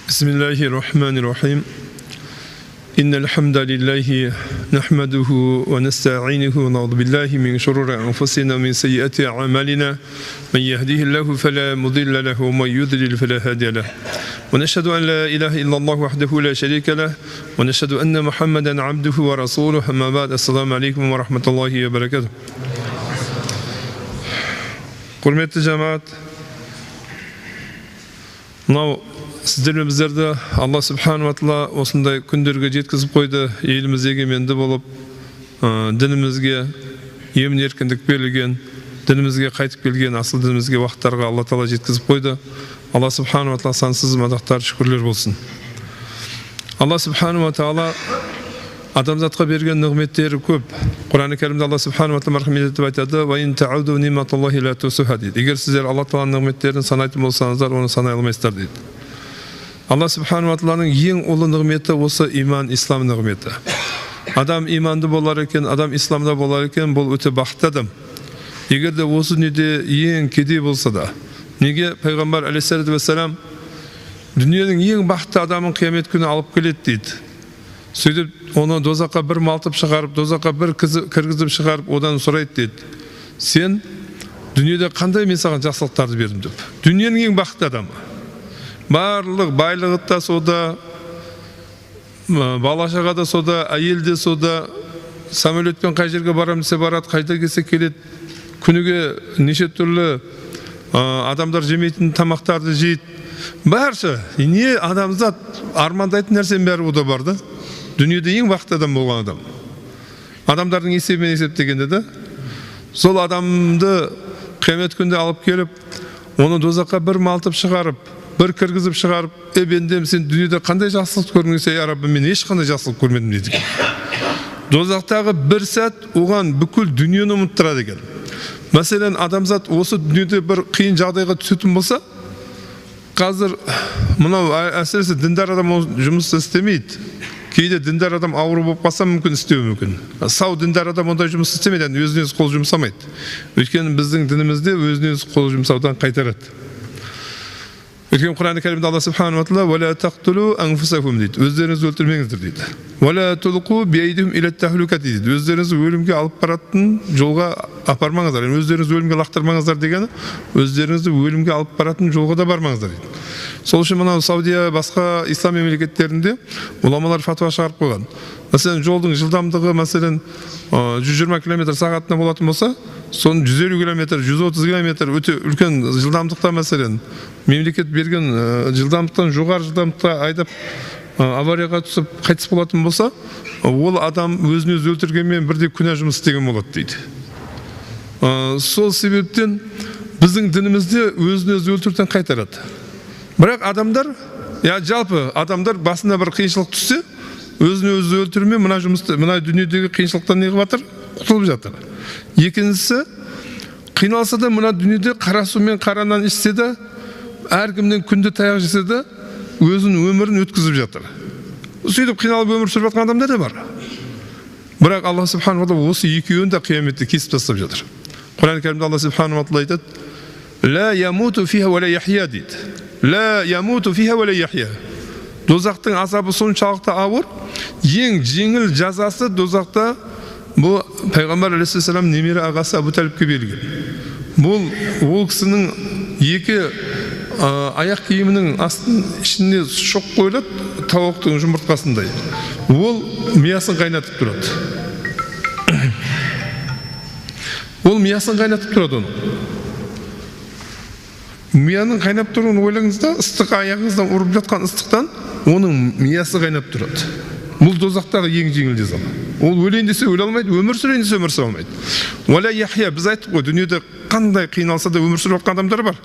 Бисмиллахи-рахмани-рахим. إن الحمد لله نحمده ونستعينه ونعوذ بالله من شرور أنفسنا ومن سيئات أعمالنا من يهديه الله فلا مضل له ومن يضلل فلا هادي له ونشهد أن لا إله إلا الله وحده لا شريك له ونشهد أن محمدا عبده ورسوله أما بعد السلام عليكم ورحمة الله وبركاته. Құрметті жамаат, мынау сіздер мен біздерді Алла Субхану ва Тағала осындай күндерге жеткізіп қойды. Еліміз егеменді болып, дінімізге емін еркіндік берілген, дінімізге қайтып келген асыл дінімізге уақыттарға Алла Тағала жеткізіп қойды. Алла Субхану ва Тағала сансыз мадақтар, шүкірлер болсын. Алла Субхану ва Тағала адамзатқа берген нығметтері көп. Құран-ы Кәрімде Алла Субхану ва Тағала мархамет етіп айтады: «Ва ин тауду ниматаллахи ла тухсуха» дейді. Егер сіздер Алла Тағаланың нығметтерін санайтын болсаңыздар, оны санай алмайсыздар дейді. Алла Субхану ва Тағаланың ең ұлы нығметі осы иман, ислам нығметі. Адам иманды болар екен, адам исламда болар екен, бұл өте бақытты адам. Егер де осы дүниеде ең кедей болса да, неге пайғамбар алейхиссалату вассалам дүниенің ең бақытты адамын қиямет күні алып келеді дейді. Сөйтіп оны дозаққа бір малтып шығарып, дозаққа бір кіргізіп шығарып, одан сұрайды дейді. Сен дүниеде қандай мен саған жақсылықтарды бердім деп. Дүниенің ең бақытты адамы. Барлық байлығы да сода, бала шаға да сода, әйел де сода, самолетпен қай жерге барамын десе барады, қайда келсе келеді. Күніге неше түрлі адамдар жемейтін тамақтарды жейді. Барша, не адамзат армандайтын нәрсенің бәрі ода бар да. Дүниеде ең бақытты адам болған адам. Адамдардың есебімен есептегенде де, сол адамды қиямет күнде алып келіп, оны дозаққа бір малтып шығарып, бір кіргізіп шығарып, е бендем, сен дүниеде қандай жақсылық көрдің десе, я Раббым, мен ешқандай жақсылық көрмедім дейді. Дозақтағы бір сәт оған бүкіл дүниені ұмыттырады екен. Мәселен, адамзат осы дүниеде бір қиын жағдайға түсетін болса, қазір мынау әсіресе діндар адам ол жұмысты істемейді. Кейде діндар адам ауру болып қалса мүмкін істеуі мүмкін. Сау діндар адам ондай жұмыс істемейді, яғни өзіне өзі қол жұмсамайды. Өйткені біздің дінімізде өзіне өзі қол жұмсаудан қайтарады. Өйткені Құран-ы Кәрімде Алла Субхану ва Тағала «Уа ла тақтулу анфусакум» дейді. Өздеріңізді өлтірмеңіздер дейді. «Уа ла тулқу биайдихим иля тахлука» дейді. Өздеріңізді өлімге алып баратын жолға апармаңыздар. Яғни өздеріңізді өлімге лақтырмаңыздар дегені, өздеріңізді өлімге алып баратын жолға да бармаңыздар дейді. Сол үшін мынау Саудия басқа ислам мемлекеттерінде ғұламалар фатуа шығарып қойған. Мәселен, жолдың жылдамдығы, мәселен, 120 километр сағатына болатын болса, соның 150 километр, 130 километр өте үлкен жылдамдықта, мәселен, мемлекет берген жылдамдықтан жоғары жылдамдықта айдап аварияға түсіп қайтыс болатын болса, ол адам өзін өзі өлтіргенмен бірдей күнә жұмыс істеген болады дейді. Сол себептен біздің дінімізде өзін өзі өлтіруден қайтарады. Бірақ адамдар, я жалпы адамдар басына бір қиыншылық түссе, өзін өзі өлтірмей мына жұмысты, мына дүниедегі қиыншылықтан не қылып жатыр? Құтылып жатыр. Екіншісі, қиналса да мына дүниеде қара су мен қара нан ішсе де, әркімнен күнде таяқ жесе де, өзінің өмірін өткізіп жатыр. Сөйтіп қиналып өмір сүріп жатқан адамдар да бар. Бірақ Алла Субхану ва Тағала осы екеуін де қияметте кесіп тастап жатыр. Құран Кәрімде Алла Субхану ва Тағала айтады: «Ла ямуту фиха ва ла яхья» дейді. Ла ямуту фиха ва ла яхья. Дозақтың азабы соншалықты ауыр, ең жеңіл жазасы дозақта бұл пайғамбар алейхиссалам немере ағасы Абу Талибке берілген. Бұл ол кісінің екі аяқ киімінің астын ішіне шоқ қойылады, тауықтың жұмыртқасындай. Ол миясын қайнатып тұрады. Ол миясын қайнатып тұрады оның. Мияның қайнап тұруын ойлаңыз да, ыстық аяғыңыздан ұрып жатқан ыстықтан оның миясы қайнап тұрады. Бұл дозақтағы ең жеңіл жаза. Ол өлейін десе өле алмайды, өмір сүрейін десе өмір сүре алмайды. Уа ла яхья, біз айттық қой, дүниеде қандай қиналса да өмір сүріп жатқан адамдар бар.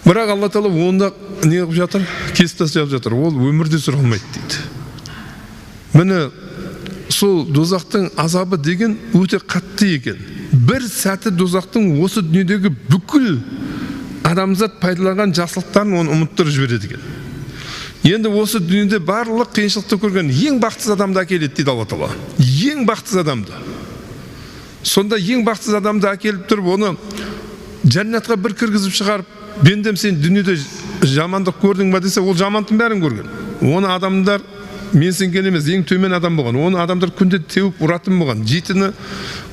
Бірақ Алла Тағала онда не қылып жатыр? Кесіп тастап жатыр. Ол өмірде сүре алмайды дейді. Міне сол дозақтың азабы деген өте қатты екен. Бір сәті дозақтың осы дүниедегі бүкіл адамзат пайдаланған жақсылықтарын оны ұмыттырып жібереді екен. Енді осы дүниеде барлық қиыншылықты көрген ең бақытсыз адамды әкеледі дейді Алла Тағала. Ең бақытсыз адамды. Сонда ең бақытсыз адамды әкеліп тұрып, оны жәннатқа бір кіргізіп шығарып, бендем сен дүниеде жамандық көрдің ба десе, ол жамандықтың бәрін көрген. Оны адамдар менсінген емес, ең төмен адам болған. Оны адамдар күнде теуіп ұратын болған, жейтіні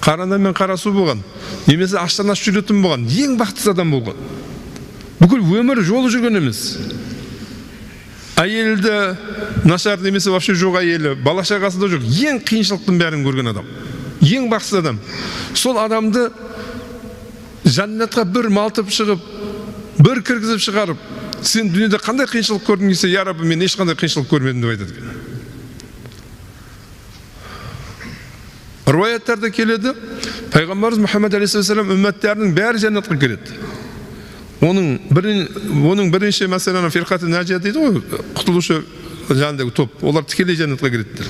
қара нан мен қара су болған, немесе аштан аш жүретін болған, ең бақытсыз адам болған. Бүкіл өмір жолы жүрген емес. Әйелді нашар немесе вообще жоқ әйелі, бала шағасы да жоқ, ең қиыншылықтың бәрін көрген адам, ең бақытсыз адам. Сол адамды жәннатқа бір малтып шығып, бір кіргізіп шығарып, сен дүниеде қандай қиыншылық көрдің десе, я Раббы, мен ешқандай қиыншылық көрмедім деп айтады екен. Руаяттарда келеді, пайғамбарымыз Мұхаммед алейхиссалам үмметтерінің бәрі жәннатқа кіреді. Оның бірінші мәселені фирқаты нәжия дейді ғой, құтылушы жаңағыдай топ, олар тікелей жәннатқа кіреділер.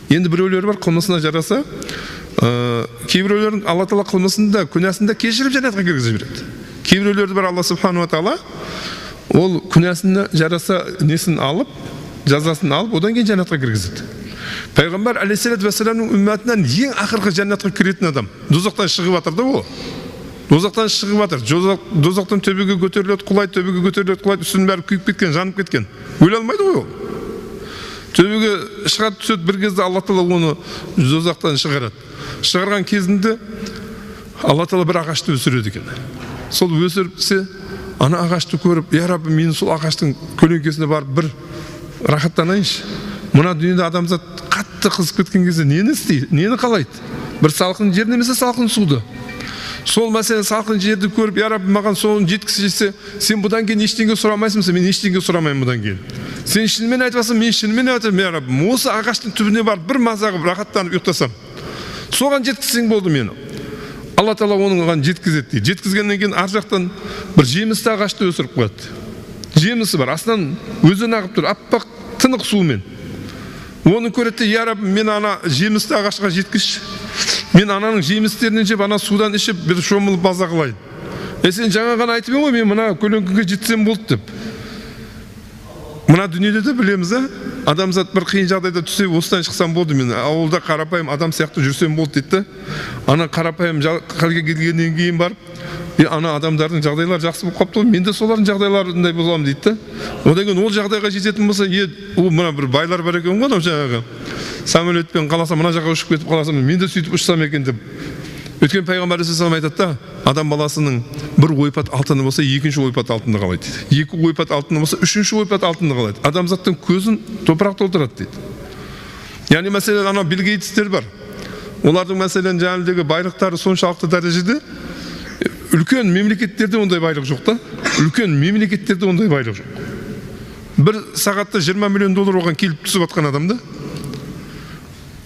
Енді біреулері бар, қылмысына жараса, кейбіреулердің Алла тағала қылмысын да, күнәсін де кешіріп жәннатқа кіргізіп жібереді. Кейбіреулерді бар, Алла субханала тағала ол күнәсіне жараса несін алып, жазасын алып, одан кейін жәннатқа кіргізеді. Пайғамбар алейхиссалату уассаламның үмметінен ең ақырғы жәннатқа кіретін адам дозақтан шығып жатыр да ол. Дозақтан шығып жатыр. Дозақтан төбеге көтеріледі, құлайды, төбеге көтеріледі, құлайды, үстінің бәрі күйіп кеткен, жанып кеткен. Өле алмайды ғой ол. Төбеге шығады, түседі, бір кезде Алла тағала оны дозақтан шығарады. Шығарған кезінде Алла тағала бір ағашты өсіреді екен. Сол өсірсе, ана ағашты көріп, я Раббы, мен сол ағаштың көлеңкесіне барып бір рахаттанайыншы. Мына дүниеде адамзат қатты қызып кеткен кезде нені істейді, нені қалайды? Бір салқын жер немесе салқын суды. Сол мәселен салқын жерді көріп, я Раббы, маған соны жеткізсе, сен бұдан кейін ештеңе сұрамайсың, мен ештеңе сұрамаймын бұдан кейін. Сен шынымен айтып, мен шынымен айтамын, я Раббы, осы ағаштың түбіне барып бір маза қылып рахаттанып ұйықтасам, соған жеткізсең болды мені. Алла тағала оның оған жеткізеді дейді. Жеткізгеннен кейін ар жақтан бір жемісті ағашты өсіріп қояды. Жемісі бар, астынан өзен ағып тұр, аппақ тынық сумен. Оны көреді, я Раббы, мен ана жемісті ағашқа жеткізші. Мен ананың жемістерінен жеп, ана судан ішіп, бір шомылып маза қылайын. Сен жаңа ғана айтып едің ғой, мен мына көлеңкеге жетсем болды деп. Мына дүниеде де білеміз, адамзат бір қиын жағдайда түссе, осыдан шықсам болды, мен ауылда қарапайым адам сияқты жүрсем болды дейді. Ана қарапайым халге келгеннен кейін барып, ана адамдардың жағдайлары жақсы болып қалыпты ғой, мен де солардың жағдайларындай боламын дейді. Одан кейін ол жағдайға жететін болса, ол мына бір байлар бар екен ғой, анау жаңағы самолетпен қаласа, мына жаққа ұшып кетіп қаласам, мен де сөйтіп ұшсам екен деп. Өйткені пайғамбар алейхиссалам айтады да, адам баласының бір ойпат алтыны болса, екінші ойпат алтыны қалайды дейді. Екі ойпат алтыны болса, үшінші ойпат алтыны қалайды. Адамзаттың көзін топырақ толтырады дейді. Яғни мәселен анау Билл Гейтстер бар. Олардың мәселен жаңағыдегі байлықтары соншалықты дәрежеде, үлкен мемлекеттерде ондай байлық жоқ та. Үлкен мемлекеттерде ондай байлық жоқ. Бір сағатта 20 миллион доллар оған келіп түсіп жатқан адам да.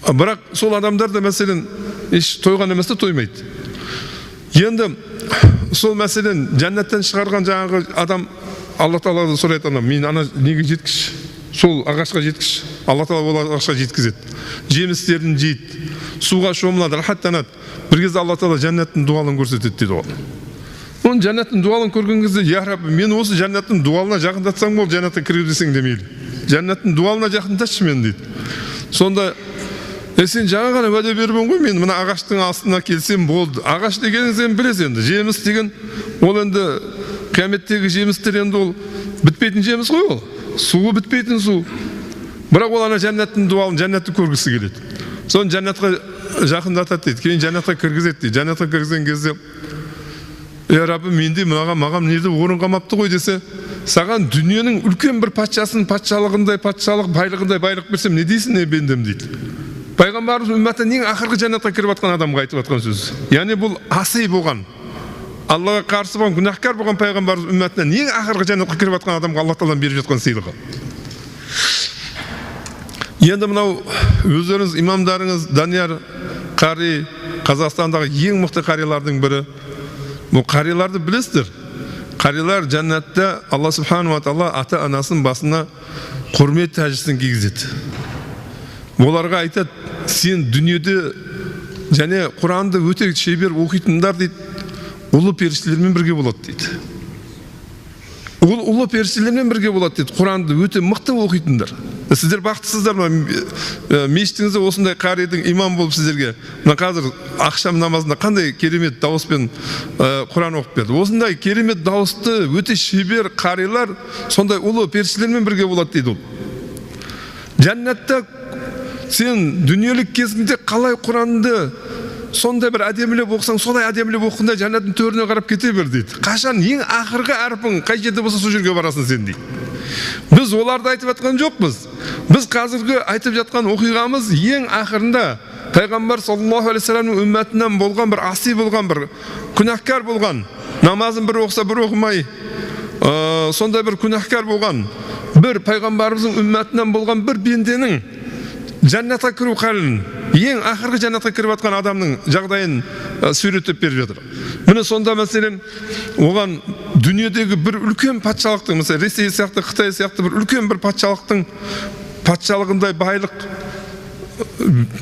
Бірақ сол адамдар да мәселен еш тойған емес те, тоймайды. Енді сол мәселен жәннаттан шығарған жаңағы адам Алла тағаладан сұрайды, ана мен ана неге жеткізші, сол ағашқа жеткізші. Алла тағала ол ағашқа жеткізеді. Жемістерін жейді, суға шомылады, рахаттанады. Бір кезде Алла тағала жәннаттың дуалын көрсетеді дейді оған. Оның жәннаттың дуалын көрген кезде, я Раббы, мен осы жәннаттың дуалына жақындатсаң болды, жәннатқа кіргізсең де мейлі. Жәннаттың дуалына жақындатшы мені дейді. Сонда сен жаңа ғана уәде беріп едің ғой, мен мына ағаштың астына келсем болды. Ағаш дегенің сен білесің енді, жеміс деген ол енді қияметтегі жемістер енді ол бітпейтін жеміс қой ол. Суы бітпейтін су. Бірақ ол ана жәннаттың дуалын, жәннатты көргісі келеді. Соны жәннатқа жақындатады дейді. Кейін жәннатқа кіргізеді дейді. Жәннатқа кіргізген кезде, я Раббы, менде мынаған маған мына жерде орын қалмапты ғой десе, саған дүниенің үлкен бір патшасының патшалығындай патшалық, байлығындай байлық берсем не дейсің, не бендем дейді. Пайғамбарымыз үммәтінің ең ақырғы жәннатқа кіріп жатқан адамға айтып жатқан сөз. Яғни бұл аси болған, Аллаға қарсы болған, күнәһкар болған пайғамбарымыз үммәтінен ең ақырғы жәннатқа кіріп жатқан адамға Алла тағаланың беріп жатқан сыйлығы. Енді мынау өздеріңіз имамдарыңыз Данияр қари, Қазақстандағы ең мықты қарилардың бірі. Бұл қариларды білесіздер. Қарилар жәннатта Алла субханала тағала ата-анасының басына құрмет тәжісін кигізеді. Оларға айтады, сен дүниеде және Құранды өте шебер оқитындар дейді, ұлы періштелермен бірге болады дейді. Ол ұлы періштелермен бірге болады дейді, Құранды өте мықты оқитындар. Сіздер бақыттысыздар ма? Мешітіңізде осындай қаридің имам болып сіздерге. Мына қазір ақшам намазында қандай керемет дауыспен Құран оқып берді. Осындай керемет дауысты өте шебер қарилар сондай ұлы періштелермен бірге болады дейді ол. Жәннатта сен дүниелік кезіңде қалай Құранды сондай бір әдемілеп оқысаң, солай әдемілеп оқығанда жәннаттың төріне қарап кете бер дейді. Қашан ең ақырғы әрпің қай жерде болса сол жерге барасың сен дейді. Біз оларды айтып жатқан жоқпыз. Біз қазіргі айтып жатқан оқиғамыз ең ақырында пайғамбар саллаллаху алейхи вассаламның үммәтінен болған бір аси болған, бір күнәһкар болған, намазын бір оқыса бір оқымай, сондай бір күнәһкар болған, бір пайғамбарымыздың үммәтінен болған бір бенденің жәннатқа кіру халін, ең ақырғы жәннатқа кіріп жатқан адамның жағдайын суреттеп беріп жатыр. Міне сонда мәселен оған дүниедегі бір үлкен патшалықтың, мысалы Ресей сияқты, Қытай сияқты бір үлкен бір патшалықтың патшалығындай байлық,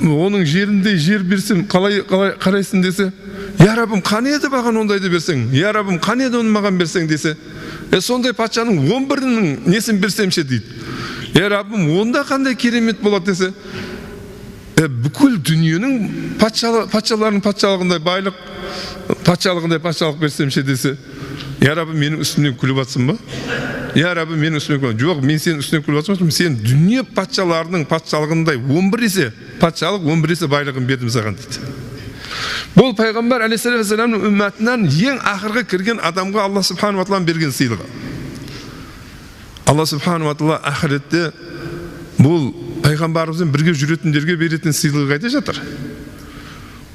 оның жеріндей жер берсем қалай қарайсың десе, я Раббым, қане еді маған ондайды берсең, я Раббым, қане еді оны маған берсең десе, сондай патшаның 11-інің несін берсем ше дейді. Я Раббым, онда қандай керемет болады десе, бүкіл дүниенің патшаларының патшалығындай байлық, патшалығындай патшалық берсем ше десе, я Раббым, менің үстімнен күліп атсың ба? Я Раббым, менің үстімнен күліп. Жоқ, мен сенің үстімнен күліп атсам, сен дүние патшаларының патшалығындай 11 есе патшалық, 11 есе байлығын бердім саған дейді. Бұл пайғамбар алейхиссалам үммәтінен ең ақырғы кірген адамға Алла субханала тағаланың берген сыйлығы. Алла субханала тағала ақыретте бұл пайғамбарымызбен бірге жүретіндерге беретін сыйлығы қайда жатыр?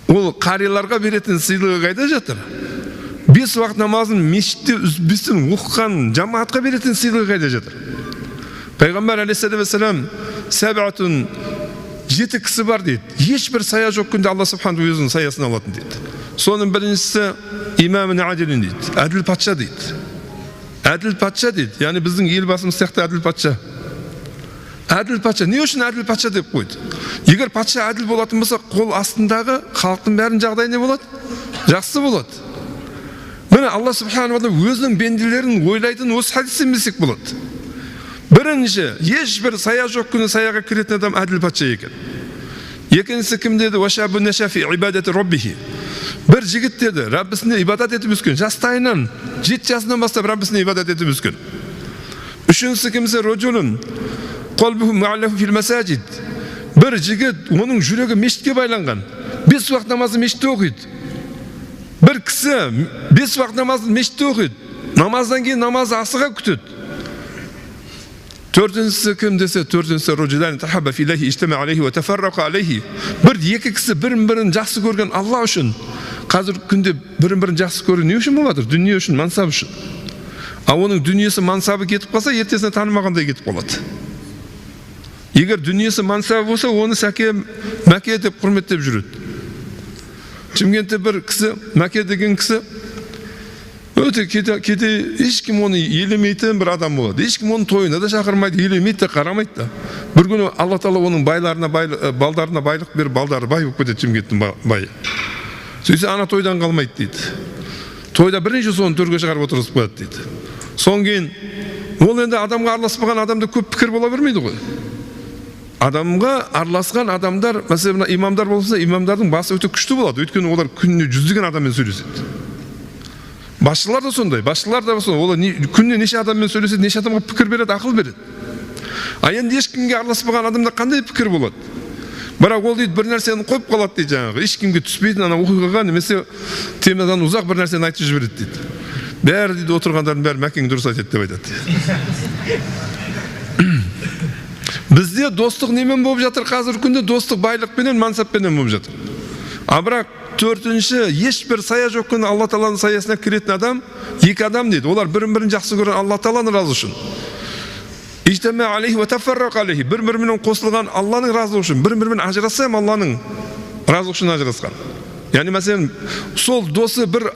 Ол қариларға беретін сыйлығы қайда жатыр? 5 уақыт намазын мешітте үзбестен оқыған жамаатқа беретін сыйлығы қайда жатыр? Пайғамбар алейхиссалам сәбатун, 7 кісі бар дейді. Ешбір сая жоқ күнде Алла субханала өзінің саясын алатын дейді. Соның біріншісі имамын адилин дейді. Әділ патша дейді. Әділ патша дейді. Яғни біздің елбасымыз сияқты әділ патша. Әділ патша. Не үшін әділ патша деп қойды? Егер патша әділ болатын болса, қол астындағы халықтың бәрінің жағдайы не болады? Жақсы болады. Міне Алла субханала өзінің бенделерін ойлайтын осы хадистен білсек болады. Бірінші, ешбір сая жоқ күні саяға кіретін адам әділ патша екен. Екіншісі кім деді? Бір жігіт деді, Раббісіне ибадат етіп өскен. Жастайынан, 7 жасынан бастап Раббісіне ибадат етіп өскен. Үшіншісі кімсе? Бір жігіт, оның жүрегі мешітке байланған. 5 уақыт намазын мешітте оқиды. Бір кісі 5 уақыт намазын мешітте оқиды. Намаздан кейін намазы асыға күтеді. Төртіншісі кім десе, төртіншісі бір екі кісі бірін-бірін жақсы көрген Алла үшін. Қазір күнде бірін-бірін жақсы көру не үшін болып жатыр? Дүние үшін, мансап үшін. А оның дүниесі, мансабы кетіп қалса, ертесіне танымағандай кетіп қалады. Егер дүниесі, мансабы болса, оны сәке, мәке деп құрметтеп жүреді. Шымкентте бір кісі, Мәке деген кісі, өте кете ешкім оны елемейтін бір адам болады. Ешкім оның тойына да шақырмайды, елемейді де, қарамайды да. Бір күні Алла тағала оның байларына, балдарына байлық беріп, балдары бай болып кетеді, Шымкенттің байы. Сөйтсе ана тойдан қалмайды дейді. Тойда бірнеше соны төрге шығарып отырғызып қояды дейді. Содан кейін ол енді адамға араласпаған адамда көп пікір бола бермейді ғой. Адамға араласқан адамдар, мәселен мына имамдар болса, имамдардың басы өте күшті болады. Өйткені олар күніне жүздеген адаммен сөйлеседі. Басшылар да сондай, басшылар да сондай. Олар күніне неше адаммен сөйлеседі, неше адамға пікір береді, ақыл береді. А енді ешкімге араласпаған адамда қандай пікір болады? Бірақ ол дейді бір нәрсені қойып қалады дейді жаңағы. Ешкімге түспейтін ана оқиғаға немесе темадан ұзақ бір нәрсені айтып жібереді дейді. Бәрі дейді отырғандардың бәрі Мәкең дұрыс айтады деп айтады. Бізде достық немен болып жатыр қазіргі күнде? Достық байлықпенен, мансаппенен болып жатыр. А бірақ төртінші, ешбір сая жоқ күні Алла тағаланың саясына кіретін адам, екі адам дейді. Олар бірін-бірін жақсы көрген Алла тағаланың разылығы үшін. Ижтама алейхи уа тафаррақа алейхи. Бір-бірімен қосылған Алланың разылығы үшін, бір-бірімен ажырасса Алланың разылығы үшін ажырасқан. Яғни мәселен, сол досы бір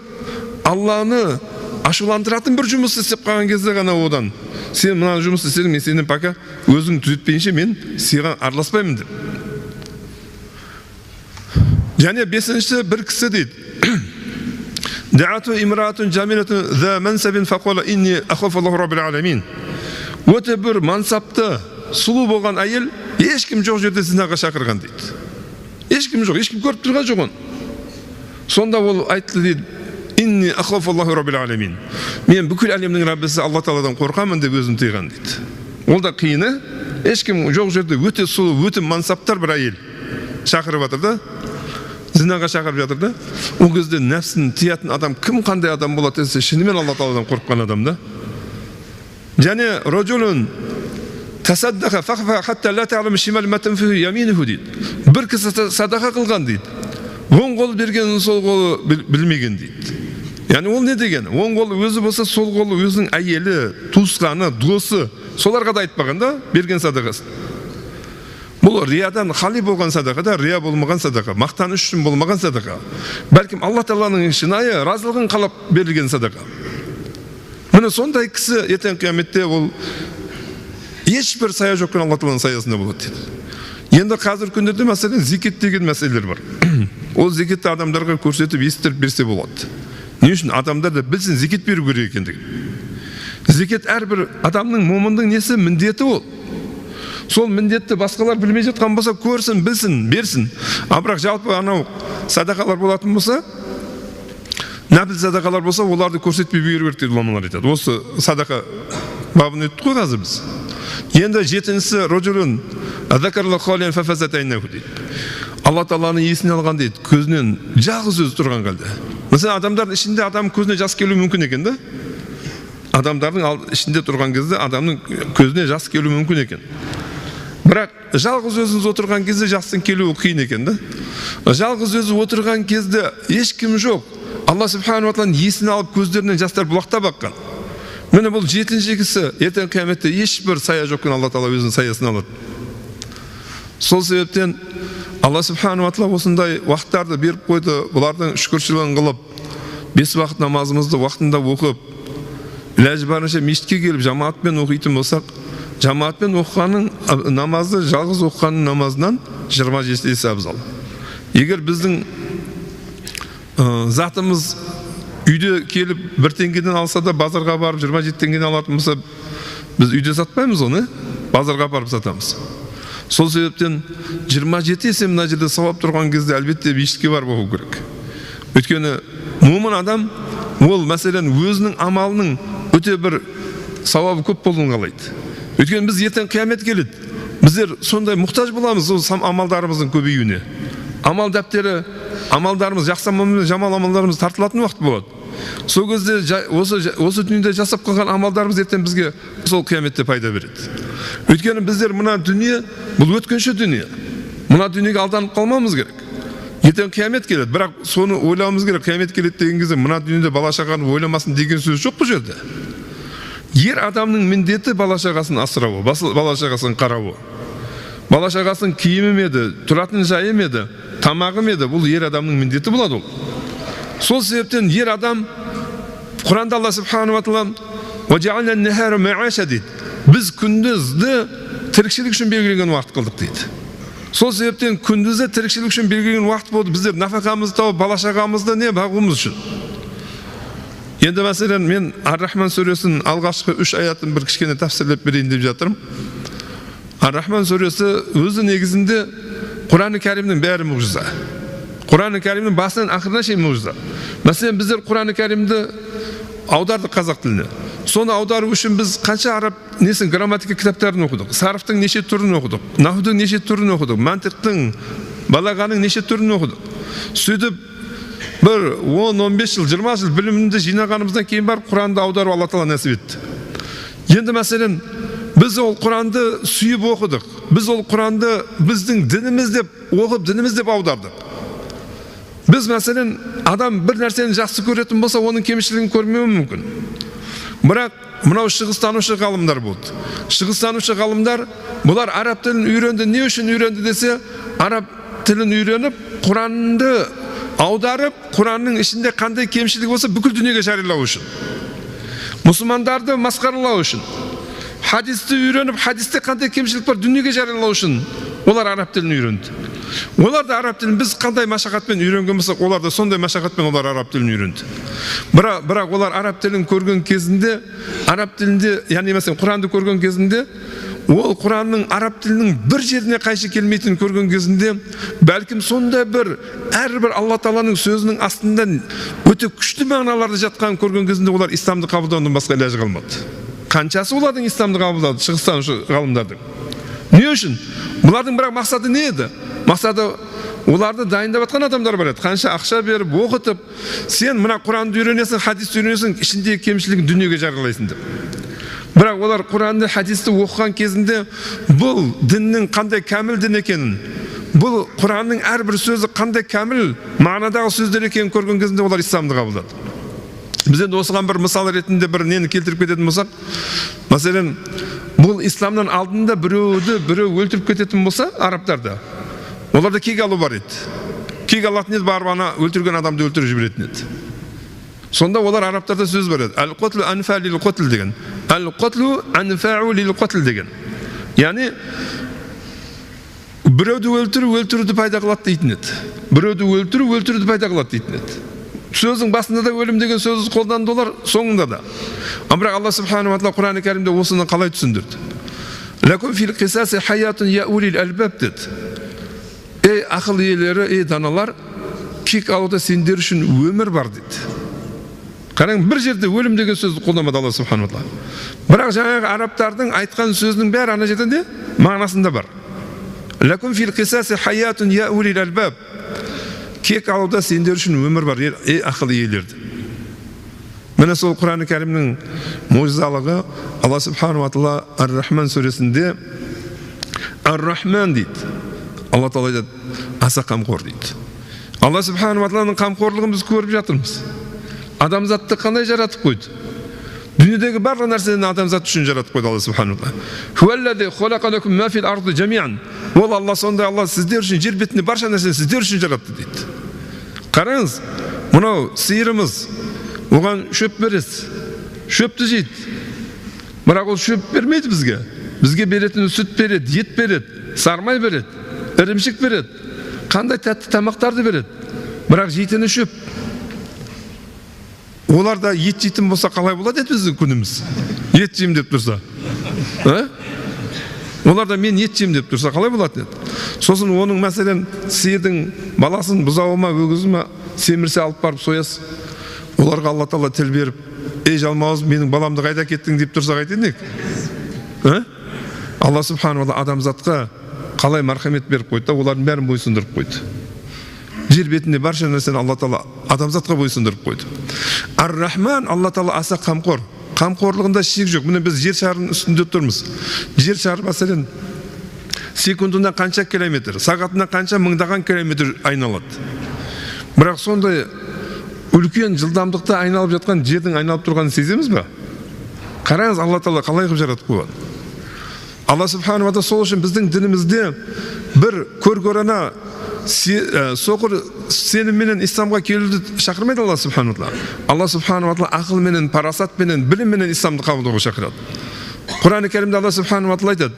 Алланы ашуландыратын бір жұмыс істеп қалған кезде ғана одан, сен мына жұмыс істедің, мен сенен пока өзің түзетпейінше мен саған араласпаймын деп. Және бесінші бір кісі дейді. Дa'atu imra'atun jamilatun za mansabin faqala inni akhafu Allahu rabbil alamin. Өте бір мансапты, сұлу болған әйел ешкім жоқ жерде зинаға шақырған дейді. Ешкім жоқ, ешкім көріп тұрған жоқ оны. Сонда ол айтты дейді: «Инни ахафуллаху раббил аламин». Мен бүкіл әлемнің Раббісі Алла Тағаладан қорқамын деп өзін тыйған дейді. Ол да қиыны, ешкім жоқ жерде өте сұлу, өте мансаптар бір әйел шақырып жатыр да, зинаға шақырып жатыр да. Ол кезде нәпсін тыятын адам кім, қандай адам болады десе, шынымен Алла Тағаладан қорыққан адам да. Және рожулун тасаддақа фахфа хатта ла та'лам шимал ма тунфиқу яминуху дейді. Бір кісі садақа қылған дейді. Оң қолы бергенін сол қолы білмеген дейді. Яғни ол не деген? Оң қолы өзі болса, сол қолы өзінің әйелі, туысқаны, досы, соларға да айтпаған да берген садақасын. Бұл риядан хали болған садақа да, рия болмаған садақа, мақтаныш үшін болмаған садақа. Бәлкім Алла Тағаланың шынайы разылығын қалап берілген садақа. Міне сондай кісі ертең қияметте ол ешбір сая жоқ күні Алла Тағаланың саясында болады дейді. Енді қазір күндерде мәселен зекет деген мәселелер бар. Ол зекетті адамдарға көрсетіп, естіріп берсе болады. Не үшін? Адамдар да білсін зекет беру керек екендігін. Зекет әрбір адамның, момындың несі, міндеті ол. Сол міндетті басқалар білмей жатқан болса, көрсін, білсін, берсін. А бірақ жалпы анау садақалар болатын болса, нәпіл садақалар болса, оларды көрсетпей беру керек дейді ғұламалар айтады. Осы садақа бабын өттік қой қазір біз. Енді жетіншісі рожулун закарла халиян фафазат айнаху дейді. Алла Тағаланы есіне алған дейді, көзінен жалғыз өзі тұрған халде. Мәселен, адамдардың ішінде адам көзіне жас келуі мүмкін екен да. Адамдардың ішінде тұрған кезде адамның көзіне жас келуі мүмкін екен. Бірақ жалғыз өзіңіз отырған кезде жастың келуі қиын екен да. Жалғыз өзі отырған кезде ешкім жоқ. Алла субханала тағаланың есіне алып көздерінен жастар бұлақтап аққан. Міне бұл жетінші кісі ертең қияметте ешбір сая жоқ күні Алла Тағала өзінің саясына алады. Сол себептен Алла субханала тағала осындай уақыттарды беріп қойды. Бұлардың шүкіршілігін қылып, 5 уақыт намазымызды уақытында оқып, ләж барынша мешітке келіп жамаатпен оқитын болсақ, жамаатпен оқығанның намазы жалғыз оқығанның намазынан 27 есе абзал. Егер біздің затымыз үйде келіп 1 теңгеден алса да базарға барып 27 теңгеден алатын болса, біз үйде сатпаймыз оны, базарға апарып сатамыз. Сол себептен 27 есе мына жерде сауап тұрған кезде әлбетте мешітке барып оқу керек. Өйткені момын адам ол мәселен өзінің амалының өте бір сауабы көп болуын қалайды. Өйткені біз ертең қиямет келеді, біздер сондай мұқтаж боламыз ол амалдарымыздың көбеюіне. Амал дәптері, амалдарымыз, жақсы амал мен жаман амалдарымыз тартылатын уақыт болады. Сол кезде осы дүниеде жасап қалған амалдарымыз ертең бізге сол қияметте пайда береді. Өйткені біздер мына дүние, бұл өткінші дүние. Мына дүниеге алданып қалмауымыз керек. Ертең қиямет келеді, бірақ соны ойлауымыз керек. Қиямет келеді деген кезде мына дүниеде бала шағаны ойламасын деген сөз жоқ бұл жерде. Ер адамның міндеті бала шағасын асырауы, бала шағасын қарауы. Бала шағасының киімі ме еді, тұратын жайы ме еді, тамағы ме еді, бұл ер адамның міндеті болады ол. Сол себептен ер адам Құранда Алла субханала тағала «Уа жа'ална ан-нахара ма'аша» дейді. Біз күндізді тіршілік үшін белгіленген уақыт қылдық дейді. Сол себептен күндізді тіршілік үшін белгіленген уақыт болды. Біздер нафақамызды тауып, бала шағамызды не бағуымыз үшін. Енді мәселен мен Ар-Рахман сүресінің алғашқы 3 аятын бір кішкене тәпсірлеп берейін деп жатырмын. Ар-Рахман сүресі өзі негізінде Құран-ы Кәрімнің бәрі мұғжиза. Құран-ы Кәрімнің басынан ақырына шейін мұғжиза. Мәселен біздер Құран-ы Кәрімді аудардық қазақ тіліне. Соны аудару үшін біз қанша араб несін грамматика кітаптарын оқыдық, сарфтың неше түрін оқыдық, нахудың неше түрін оқыдық, мантиқтың, балағаның неше түрін оқыдық. Сөйтіп бір 10-15 жыл, 20 жыл білімімді жинағанымыздан кейін барып Құранды аудару Алла Тағала нәсіп етті. Енді мәселен біз ол Құранды сүйіп оқыдық. Біз ол Құранды біздің дініміз деп оқып, дініміз деп аудардық. Біз мәселен адам бір нәрсені жақсы көретін болса, оның кемшілігін көрмеуі мүмкін. Бірақ мынау шығыстанушы ғалымдар болды. Шығыстанушы ғалымдар бұлар араб тілін үйренді. Не үшін үйренді десе, араб тілін үйреніп, Құранды аударып, Құранның ішінде қандай кемшілік болса бүкіл дүниеге жариялау үшін. Мұсылмандарды масқаралау үшін. Хадисті үйреніп, хадисте қандай кемшілік бар дүниеге жариялау үшін олар араб тілін үйренді. Олар да араб тілін біз қандай машақатпен үйренген болсақ, олар да сондай машақатпен олар араб тілін үйренді. Бірақ олар араб тілін көрген кезінде, араб тілінде, яғни мәселен Құранды көрген кезінде, Ол Құранның араб тілінің бір жеріне қайшы келмейтінін көрген кезінде, бәлкім сондай бір әрбір Алла Тағаланың сөзінің астында өте күшті мағыналарды жатқанын көрген кезінде олар исламды қабылдаудан басқа лажы қалмады. Қаншасы олардың исламды қабылдады, шығыстанушы ғалымдардың. Не үшін? Бұлардың бірақ мақсаты не еді? Мақсаты оларды дайындап жатқан адамдар бар еді. Қанша ақша беріп, оқытып, сен мына Құранды үйренесің, хадисті үйренесің, ішіндегі кемшілігін дүниеге жариялайсың деп. Бірақ олар Құранды, хадисті оқыған кезінде бұл діннің қандай кәміл дін екенін, бұл Құранның әрбір сөзі қандай кәміл мағынадағы сөздер екенін көрген кезінде олар исламды қабылдады. Біз енді осыған бір мысал ретінде бір нені келтіріп кететін болсақ, мәселен, бұл исламнан алдында біреуді біреу өлтіріп кететін болса, арабтарда, оларда кек алу бар еді. Кек алатын еді, барып ана өлтірген адамды өлтіріп жіберетін еді. Сонда олар арабтарда сөз бар еді. Әл-құтлу анфа лил-құтл деген. Әл-құтлу анфау лил-құтл деген. Яғни біреуді өлтіру өлтіруді пайда қылады дейтін еді. Біреуді өлтіру өлтіруді пайда қылады дейтін еді. Сөздің басында да өлім деген сөзді қолданды олар, соңында да. Бірақ Алла субханаху ва тағала Құран-ы Кәрімде осыны қалай түсіндірді? Лакум фил қисаси хаятун я улил албаб деді. Ей ақыл иелері, ей даналар, кек алуда сендер үшін өмір бар деді. Қараң, бір жерде өлім деген сөзді қолданбады Алла субханаху ва тағала. Бірақ жаңағы арабтардың айтқан сөзінің бәрі ана жерде не? Мағынасында бар. Лакум фил қисаси хаятун я улил албаб. Кек алуда сендер үшін өмір бар, ей ақыл иелері. Міне сол Құран-ы Кәрімнің мұжизалығы. Алла субханаху ва тағала Ар-Рахман сүресінде Ар-Рахман дейді. Алла тағала айтады, аса қамқор дейді. Алла субханаху ва тағаланың қамқорлығын біз көріп жатырмыз. Адамзатты қандай жаратып қойды? Дүниедегі барлық нәрсені адамзат үшін жаратып қойды Алла субханаху ва тағала. Ол Алла сондай Алла сіздер үшін жер бетінде барша нәрсені сіздер үшін жаратты дейді. Қараңыз, мынау сиырымыз, оған шөп бересіз, шөпті жейді. Бірақ ол шөп бермейді бізге. Бізге беретін сүт береді, ет береді, сармай береді, ірімшік береді, қандай тәтті тамақтарды береді. Бірақ жейтіні шөп. Олар да ет жейтін болса қалай болады еді біздің күніміз? Ет жеймін деп тұрса. Олар да мен ет жеймін деп тұрса қалай болатын еді? Сосын оның мәселен сиырдың баласын бұзауы ма, өгізі ма семірсе алып барып соясыз. Оларға Алла тағала тіл беріп, ей жалмауыз, менің баламды қайда кеттің деп тұрса қайтетін едік? Алла субханаху ва тағала адамзатқа қалай мархамет беріп қойды да, олардың бәрін бойсұндырып қойды. Жер бетінде барша нәрсені Алла тағала адамзатқа бойсұндырып қойды. Ар-Рахман, Алла тағала аса қамқор. Қамқорлығында шек жоқ. Міне біз жер шарының үстінде тұрмыз. Жер шары мәселен секундына қанша километр, сағатына қанша мыңдаған километр айналады. Бірақ сондай үлкен жылдамдықта айналып жатқан жердің айналып тұрғанын сеземіз бе? Қараңыз, Алла тағала қалай қылып жаратып қойған. Алла субханаху ва тағала сол үшін біздің дінімізде бір көр-көрана соқыр сенімменен исламға келуді шақырмайды Алла субханаху ва тағала. Алла субханаху ва тағала ақылменен, парасатпенен, білімменен исламды қабылдауға шақырады. Құран-ы Кәрімде Алла субханаху ва тағала айтады: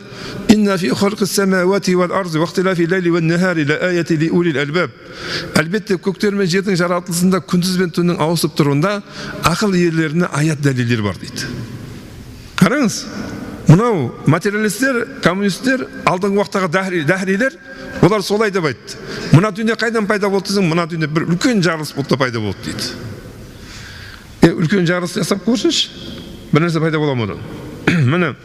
«Инна фи халқис самауати вал арзи ва ихтилафи лайли ван нахари ла аяти ли улил албаб». Әлбетте көктер мен жердің жаратылысында күндіз бен түннің ауысып тұруында ақыл иелеріне аят дәлелдер бар дейді. Қараңыз, мынау материалистер, коммунистер, алдыңғы уақыттағы дәһрилер, олар солай деп айтты. Мына дүние қайдан пайда болды десең, мына дүние бір үлкен жарылыс болды да пайда болды дейді. Үлкен жарылыс жасап көрсінші, бір нәрсе пайда бола ма одан? Міне,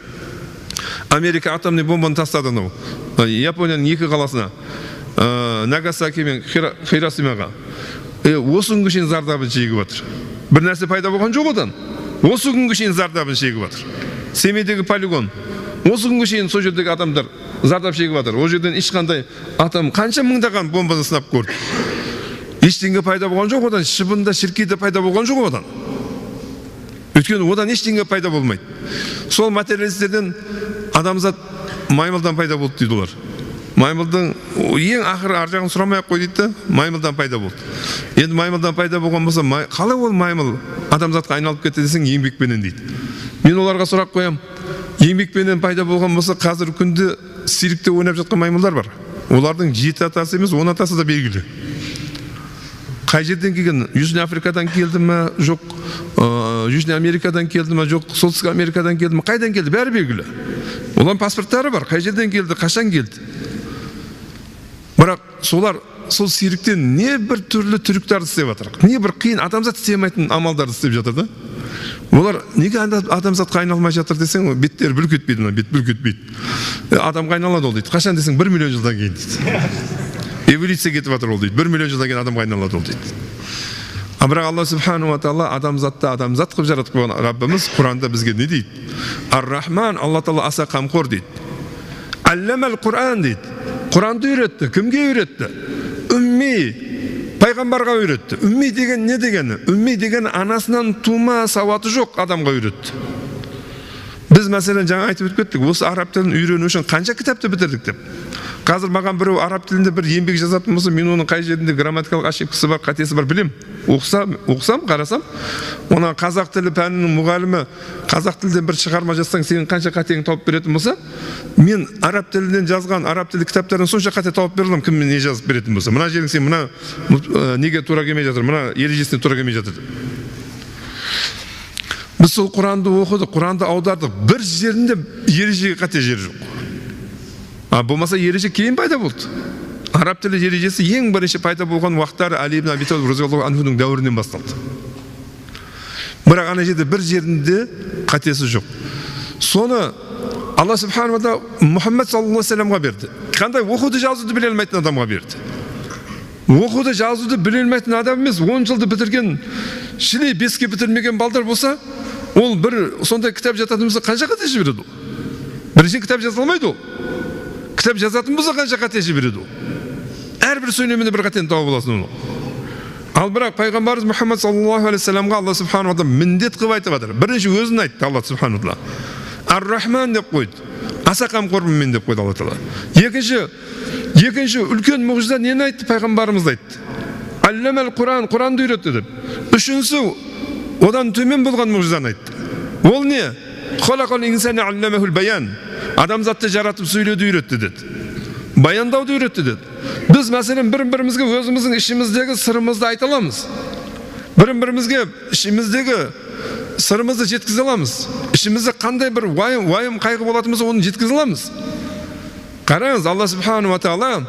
Америка атомный бомбаны тастады анау Японияның екі қаласына, Нагасаки мен Хиросимаға. Осы күнге шейін зардабын шегіп жатыр. Бір нәрсе пайда болған жоқ одан. Осы күнге шейін зардабын шегіп жатыр. Семейдегі полигон. Осы күнге шейін сол жердегі адамдар зардап шегіп жатыр. Ол жерден ешқандай атом қанша мыңдаған бомбаны сынап көрді. Ештеңе пайда болған жоқ одан, шыбын да шіркей де пайда болған жоқ одан. Өйткені одан ештеңе пайда болмайды. Сол материалистерден адамзат маймылдан пайда болды дейді олар. Маймылдың ең ақыры ар жағын сұрамай ақ қой дейді да, маймылдан пайда болды. Енді маймылдан пайда болған болса, қалай ол маймыл адамзатқа айналып кетті десең, еңбекпенен дейді. Мен оларға сұрақ қоям. Еңбекпенен пайда болған болса, қазір күнде циркте ойнап жатқан маймылдар бар. Олардың 7 атасы емес, 10 атасы да белгілі. Қай жерден келген? Южный Африкадан келді ме? Жоқ. Южный Америкадан келді ме? Жоқ. Солтүстік Америкадан келді ме? Қайдан келді? Бәрі белгілі. Олардың паспорттары бар, қай жерден келді, қашан келді. Бірақ солар сол серіктен не бір түрлі трюктарды істеп жатыр, не бір қиын адамзат істей алмайтын амалдарды істеп жатыр да. Олар неге адамзатқа айналмай жатыр десең, беттері бүлк етпейді, мына бет бүлк етпейді. Адамға айналады ол дейді. Қашан десең, 1 миллион жылдан кейін дейді. Эволюция кетіп жатыр ол дейді. 1 миллион жылдан кейін адамға айналады ол дейді. А бірақ Алла субхану ва тағала адамзатты адамзат қылып жаратып қойған Раббымыз Құранда бізге не дейді? Ар-Рахман, Алла тағала аса қамқор дейді. Алламал Құран дейді. Құранды үйретті. Кімге үйретті? Үмми пайғамбарға үйретті. Үмми деген не дегені? Үмми деген анасынан тума сауаты жоқ адамға үйретті. Біз мәселен жаңа айтып өтіп кеттік, осы араб тілін үйрену үшін қанша кітапты бітірдік деп. Қазір маған біреу араб тілінде бір еңбек жазатын болса, мен оның қай жерінде грамматикалық ошибкасы бар, қатесі бар білем. Оқысам, қарасам, ona қазақ тілі пәнінің мұғалімі қазақ тілден бір шығарма жазсаң, сенің қанша қатеңді тауып беретін болса, мен араб тілінен жазған араб тілі кітаптардан сонша қате тауып бере аламын, кім не жазып беретін болса. Мына жерің сен мына неге тура келмей жатыр, мына ережесіне тура келмей жатыр деп. Біз сол Құранды оқыдық, Құранды аудардық, бір жерінде ережеге қате жер жоқ. А болмаса ереже кейін пайда болды. Араб тілі ережесі ең бірінші пайда болған уақыттары Али ибн Аби Талиб разиаллаху анхудың дәуірінен басталды. Бірақ ана жерде бір жерінде қатесі жоқ. Соны Алла субхану ва тағала Мұхаммед саллаллаху алейхи вассаламға берді. Қандай оқуды жазуды біле алмайтын адамға берді. Оқуды жазуды біле алмайтын адам емес, 10 жылды бітірген, шілей 5-ке бітірмеген балдар болса, ол бір сондай кітап жататын болса, қанша қате жібереді ол? Біріншіден кітап жаза алмайды ол. Кітап жазатын болса, қанша қате жібереді ол? Әрбір сөйлемінде бір қатені тауып аласың оны. Ал бірақ пайғамбарымыз Мұхаммед саллаллаху алейхи вассаламға Алла субхану ва тағала міндет қылып айтып жатыр. Бірінші өзін айтты Алла субхану ва тағала. Ар-Рахман деп қойды. Аса қамқормын мен деп қойды Алла тағала. Екінші үлкен мұғжиза нені айтты? Пайғамбарымыз айтты. Алламал Құран, Құранды үйретті деп. Үшіншісі одан төмен болған мұғжизаны айтты. Ол не? Халақал инсана алламахул баян. Адамзатты жаратып сөйлеуді үйретті деді. Баяндауды үйретті деді. Біз мәселен бір-бірімізге өзіміздің ішіміздегі сырымызды айта аламыз. Бір-бірімізге ішіміздегі сырымызды жеткізе аламыз. Ішімізде қандай бір уайым қайғы болатын болса, оны жеткізе аламыз. Қараңыз, Алла субхану ва тағала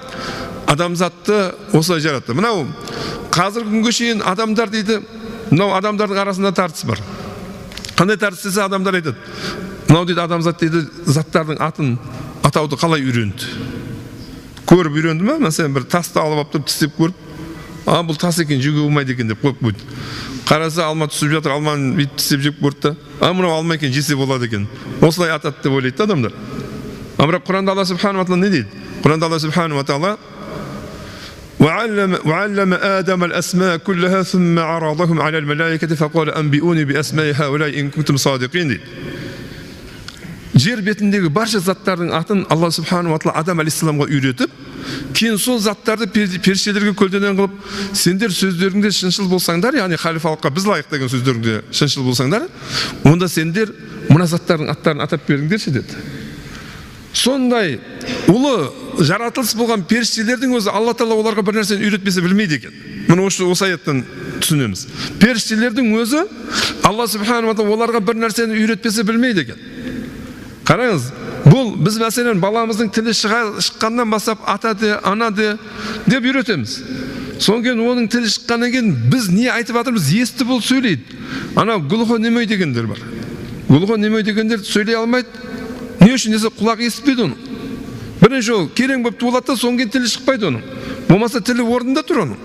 адамзатты осылай жаратты. Мынау қазіргі күнге шейін адамдар дейді, мынау адамдардың арасында тартыс бар. Қандай тартыс десе, адамдар айтады. Мынау дейді адамзат дейді заттардың атын атауды қалай үйренді? Көріп үйренді ме? Мәселен, бір тасты алып алып тұрып тістеп көріп, а бұл тас екен, жеуге болмайды екен деп қойып қойды. Қараса алма түсіп жатыр, алманы бүйтіп тістеп жеп көрді да, а мынау алма екен, жесе болады екен. Осылай атады деп ойлайды да адамдар. А бірақ Құранда Алла субхану ва тағала не дейді? Құранда Алла субхану ва тағала وعلم آدم الأسماء كلها ثم عرضهم على الملائكة فقال أنبئوني بأسماء هؤلاء إن كنتم صادقين дейді. Жер бетіндегі барша заттардың атын Алла субхану ва тағала Адам алейхиссаламға үйретіп, кейін сол заттарды періштелерге көлденең қылып, сендер сөздеріңде шыншыл болсаңдар, яғни халифалыққа біз лайық деген сөздеріңде шыншыл болсаңдар, онда сендер мына заттардың аттарын атап беріңдерші деді. Сондай ұлы жаратылыс болған періштелердің өзі Алла тағала оларға бір нәрсені үйретпесе білмейді екен. Мұны осы аяттан түсінеміз. Періштелердің өзі Алла субхану ва тағала оларға бір нәрсені үйретпесе білмейді екен. Қараңыз, бұл біз мәселен баламыздың тілі шыққаннан бастап ата де, ана де деп үйретеміз. Содан кейін оның тілі шыққаннан кейін біз не айтып жатырмыз, естіп ол сөйлейді. Анау глухонемой дегендер бар. Глухонемой дегендер сөйлей алмайды. Не үшін десе, құлақ естіпейді оны. Бірінші ол керең болып туылады да, содан кейін тілі шықпайды оның. Болмаса тілі орнында тұр оның.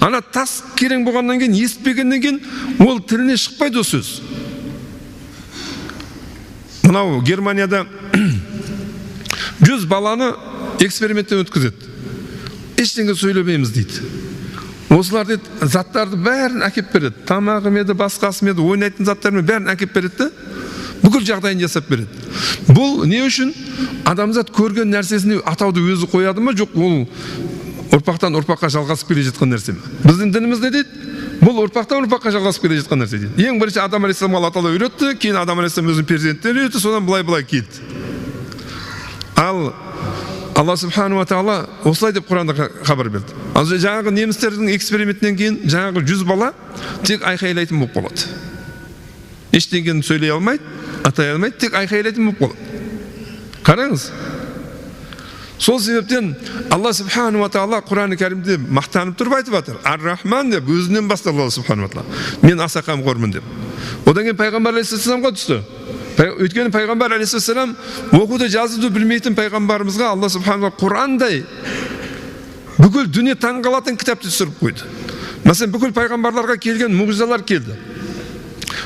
Ана тас керең болғаннан кейін, естіпегеннен кейін ол тіліне шықпайды ол сөз. Мынау Германияда 100 баланы эксперименттен өткізеді. Ештеңе сөйлемейміз дейді. Осылар дейді, заттарды бәрін әкеп береді. Тамағы ма еді, басқасы ма еді, ойнайтын заттарымен бәрін әкеп береді де, бүкіл жағдайын жасап береді. Бұл не үшін? Адамзат көрген нәрсесіне атауды өзі қояды ма? Жоқ, ол ұрпақтан ұрпаққа жалғасып келе жатқан нәрсе ме? Біздің дініміз не дейді? Бұл ұрпақтан ұрпаққа жалғасып келе жатқан нәрсе дейді. Ең бірінші Адам алейхиссаламға Алла тағала үйретті, кейін Адам алейхиссалам өзінің перзенттеріне үйретті, содан былай-былай кетті. Ал Алла субхану ва тағала осылай деп Құранда хабар берді. Ал жаңағы немістердің экспериментінен кейін жаңағы 100 бала тек айқайлайтын болып қалады. Ештеңені сөйлей алмайды, атай алмайды, тек айқайлайтын болып қалады. Қараңыз. Сол себептен Алла субханала тағала Құран кәрімде мақтанып тұрып айтып жатыр. Ар-Рахман деп өзінен бастады Алла субханала тағала. Мен аса қамқормын деп. Одан кейін пайғамбар алейхиссаламға түсті. Өйткені пайғамбар алейхиссалам оқуды жазуды білмейтін пайғамбарымызға Алла субханала Құрандай бүкіл дүние таңғалатын кітапты түсіріп қойды. Мәселен, бүкіл пайғамбарларға келген мұғжизалар келді.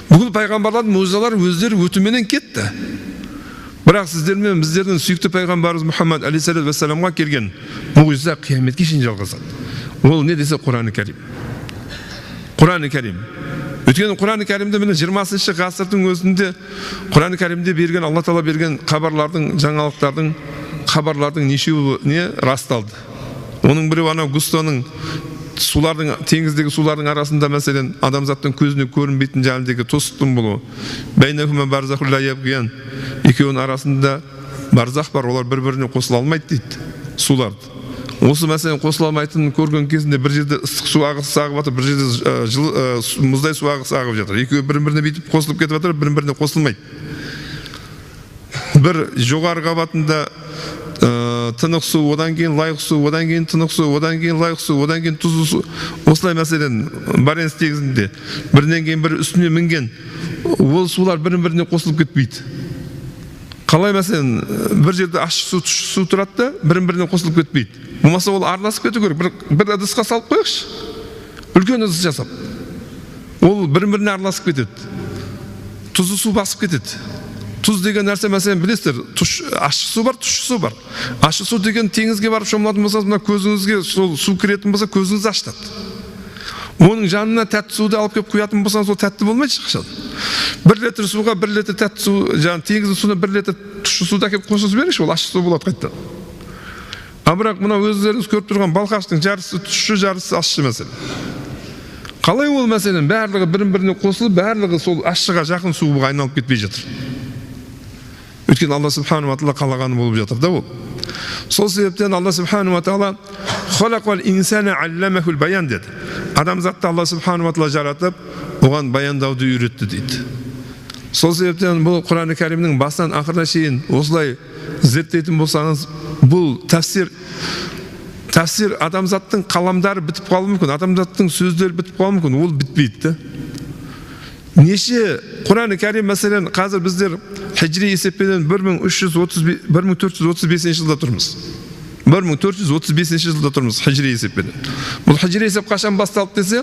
Бүкіл пайғамбарлардың мұғжизалары өздері өтуменен кетті. Бірақ сіздер мен біздердің сүйікті пайғамбарымыз Мұхаммад алейхиссалату вассаламға келген мұғжиза қияметке шейін жалғасады. Ол не десе Құран кәрім. Құран кәрім. Өйткені Құран кәрімде міне 20-шы ғасырдың өзінде Құран кәрімде берген Алла тағала берген хабарлардың, жаңалықтардың, хабарлардың нешеуі не расталды. Оның біреуі анау Густоның сулардың, теңіздегі сулардың арасында мәселен адамзаттың көзіне көрінбейтін жәлдегі тосықтың болуы. Бәйнәхума барзаху ла ябғиян. Екеуінің арасында барзах бар, олар бір-біріне қосыла алмайды дейді суларды. Осы мәселен қосыла алмайтынын көрген кезінде бір жерде ыстық су ағысы ағып жатыр, бір жерде жылы мұздай су ағысы ағып жатыр. Екеуі бір-біріне бүйтіп қосылып кетіп жатыр, бір-біріне қосылмайды. Бір жоғары қабатында тынық су, одан кейін лайық су, одан кейін тынық су, одан кейін лайық су, одан кейін тұзды су. Осылай мәселен Баренц теңізінде бірінен кейін бірі үстіне мінген ол сулар бір-біріне қосылып кетпейді. Қалай мәселен бір жерде ащы су, тұщы су тұрады да бір-біріне қосылып кетпейді. Болмаса ол араласып кету керек. Бір ыдысқа салып қояйықшы. Үлкен ыдыс жасап. Ол бір-біріне араласып кетеді. Тұзды су басып кетеді. Тұз деген нәрсе мәселен білесіздер, ащы су бар, тұщы су бар. Ащы су деген теңізге барып шомылатын болсаңыз, мына көзіңізге сол су кіретін болса, көзіңіз ашытады. Оның жанына тәтті суды алып келіп құятын болсаңыз, ол тәтті болмайды ешқашан. 1 литр суға 1 литр тәтті су, жаңағы теңіздің суына 1 литр тұщы суды әкеліп қосып жіберіңізші, ол ащы су болады қайтадан. А бірақ мына өздеріңіз көріп тұрған Балқаштың жартысы тұщы, жартысы ащы мәселе. Қалай ол мәселен барлығы бір-біріне қосылып, барлығы сол ащыға жақын суға айналып кетпей жатыр. Өйткені Алла субханала тағала қалағаны болып жатыр да ол. Сол себептен Алла субханала тағала халақал инсана алламахул баян деді. Адамзатты Алла субханала тағала жаратып, оған баяндауды үйретті дейді. Сол себептен бұл Құран кәрімнің басынан ақырына шейін осылай зерттейтін болсаңыз, бұл тәфсир адамзаттың қаламдары бітіп қалуы мүмкін, адамзаттың сөздері бітіп қалуы мүмкін, ол бітпейді да. Неше Құран кәрім мәселен қазір біздер хижри есеппенен 1435 жылда тұрмыз. 1435 жылда тұрмыз хижри есеппенен. Бұл хижри есеп қашан басталды десе,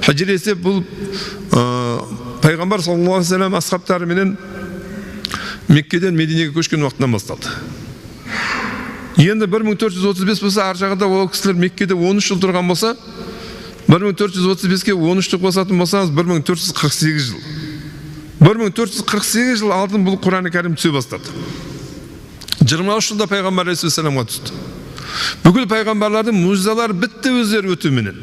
хижри есеп бұл пайғамбар саллаллаху алейхи вассалам асхабтарыменен Меккеден Мединеге көшкен уақытынан басталды. Енді 1435 болса, ар жағында ол кісілер Меккеде 13 жыл тұрған болса, 1435-ке 13-ті қосатын болсаңыз, 1448 жыл. 1448 жыл алдын бұл Құран кәрім түсе бастады. 23 жылда пайғамбар алейхиссаламға түсті. Бүкіл пайғамбарлардың мұғжизалары бітті өздері өтуменен.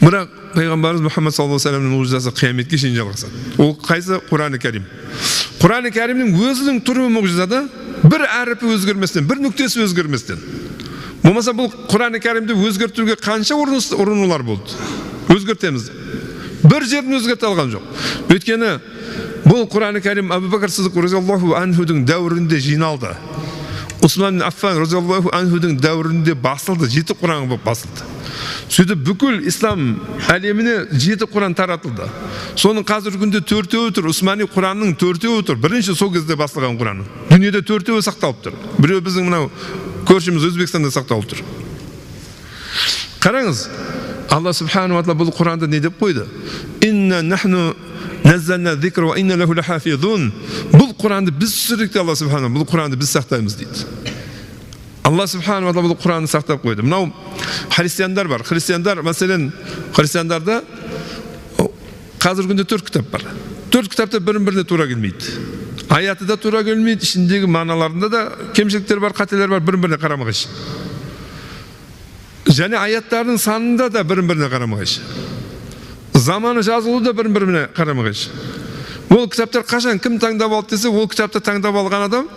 Бірақ пайғамбарымыз Мұхаммад саллаллаху алейхи вассаламның мұғжизасы қияметке шейін жалғасады. Ол қайсы? Құран кәрім. Құран кәрімнің өзінің түрі мұғжизада, бір әріпі өзгерместен, бір нүктесі өзгерместен. Болмаса бұл Құран кәрімді өзгертуге қанша ұрынулар болды? Өзгертеміз. Бір жерін өзгерте алған жоқ. Өйткені бұл Құран кәрім Әбу Бәкір Сыдық разиаллаху анхудің дәуірінде жиналды. Усман бин Аффан разиаллаху анхудің дәуірінде басылды, 7 Құран болып басылды. Сөйтіп бүкіл ислам әлеміне 7 Құран таратылды. Соның қазіргі күнде 4-еуі тұр, Усмани Құранның 4-еуі тұр. Бірінші сол кезде басылған Құранның. Дүниеде 4-еуі сақталып тұр. Біреуі біздің мынау көршіміз Өзбекстанда сақталып тұр. Қараңыз, Алла субханала тағала бұл Құранды не деп қойды? Инна нахну наззална зикра ва инна лаху лахафизун. Бұл Құранды біз түсірдік те Алла субханала, бұл Құранды біз сақтаймыз дейді. Алла субханала тағала бұл Құранды сақтап қойды. Мынау христиандар бар. Христиандар, мәселен, христиандарда қазіргі күнде 4 кітап бар. 4 кітапта бір-біріне тура келмейді. Аяты да тура келмейді, ішіндегі мағыналарында да кемшіліктер бар, қателер бар, бір-біріне қарама-қайшы. Және аяттардың санында да бір-біріне қарама-қайшы. Заманы жазылуы да бір-біріне қарама-қайшы. Ол кітаптар қашан кім таңдап алды десе, ол кітапты таңдап алған адам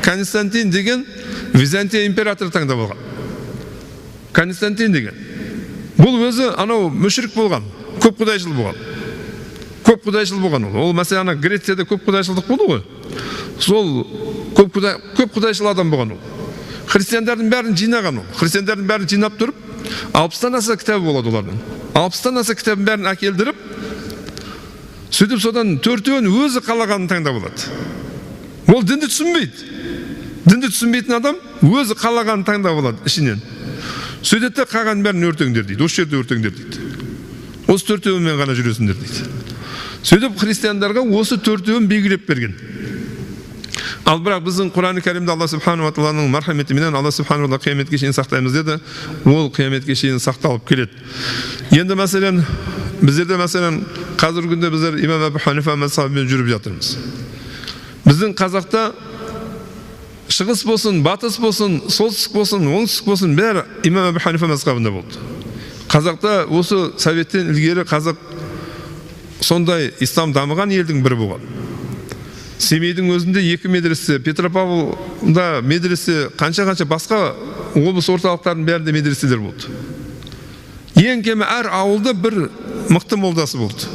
Константин деген Византия императоры таңдап алған. Константин деген. Бұл өзі анау мүшрик болған, көп құдайшыл болған. Көп құдайшыл болған ол. Ол мәселен ана Грецияда көп құдайшылдық болды ғой. Сол көп құдайшыл адам болған ол. Христиандардың бәрін жинаған ол. Христиандардың бәрін жинап тұрып, 60-тан аса кітабы болады олардың. 60-тан аса кітабын бәрін әкелдіріп, сөйтіп содан төртеуін өзі қалағанын таңдап алады. Ол дінді түсінбейді. Дінді түсінбейтін адам өзі қалағанын таңдап алады ішінен. Сөйтеді де қалғанын бәрін өртеңдер дейді. Осы жерде өртеңдер дейді. Осы төртеуімен ғана жүресіңдер дейді. Сөйтіп христиандарға осы төртеуін белгілеп берген. Ал бірақ біздің Құран-ы Кәрімде Алла Субхану ва Тағаланың мархаметіменен Алла Субхану ва Тағала қияметке шейін сақтаймыз деді. Ол қияметке шейін сақталып келеді. Енді мәселен, біздерде мәселен қазіргі күнде біздер имам Әбу Ханифа мазхабымен жүріп жатырмыз. Біздің қазақта шығыс болсын, батыс болсын, солтүстік болсын, оңтүстік болсын, бәрі имам Әбу Ханифа мазхабында болды. Қазақта осы советтен ілгері қазақ сондай ислам дамыған елдің бірі болған. Семейдің өзінде 2 медресе, Петропавлда медресе, қанша-қанша басқа облыс орталықтарының бәрінде медреселер болды. Ең кемі әр ауылда бір мықты молдасы болды.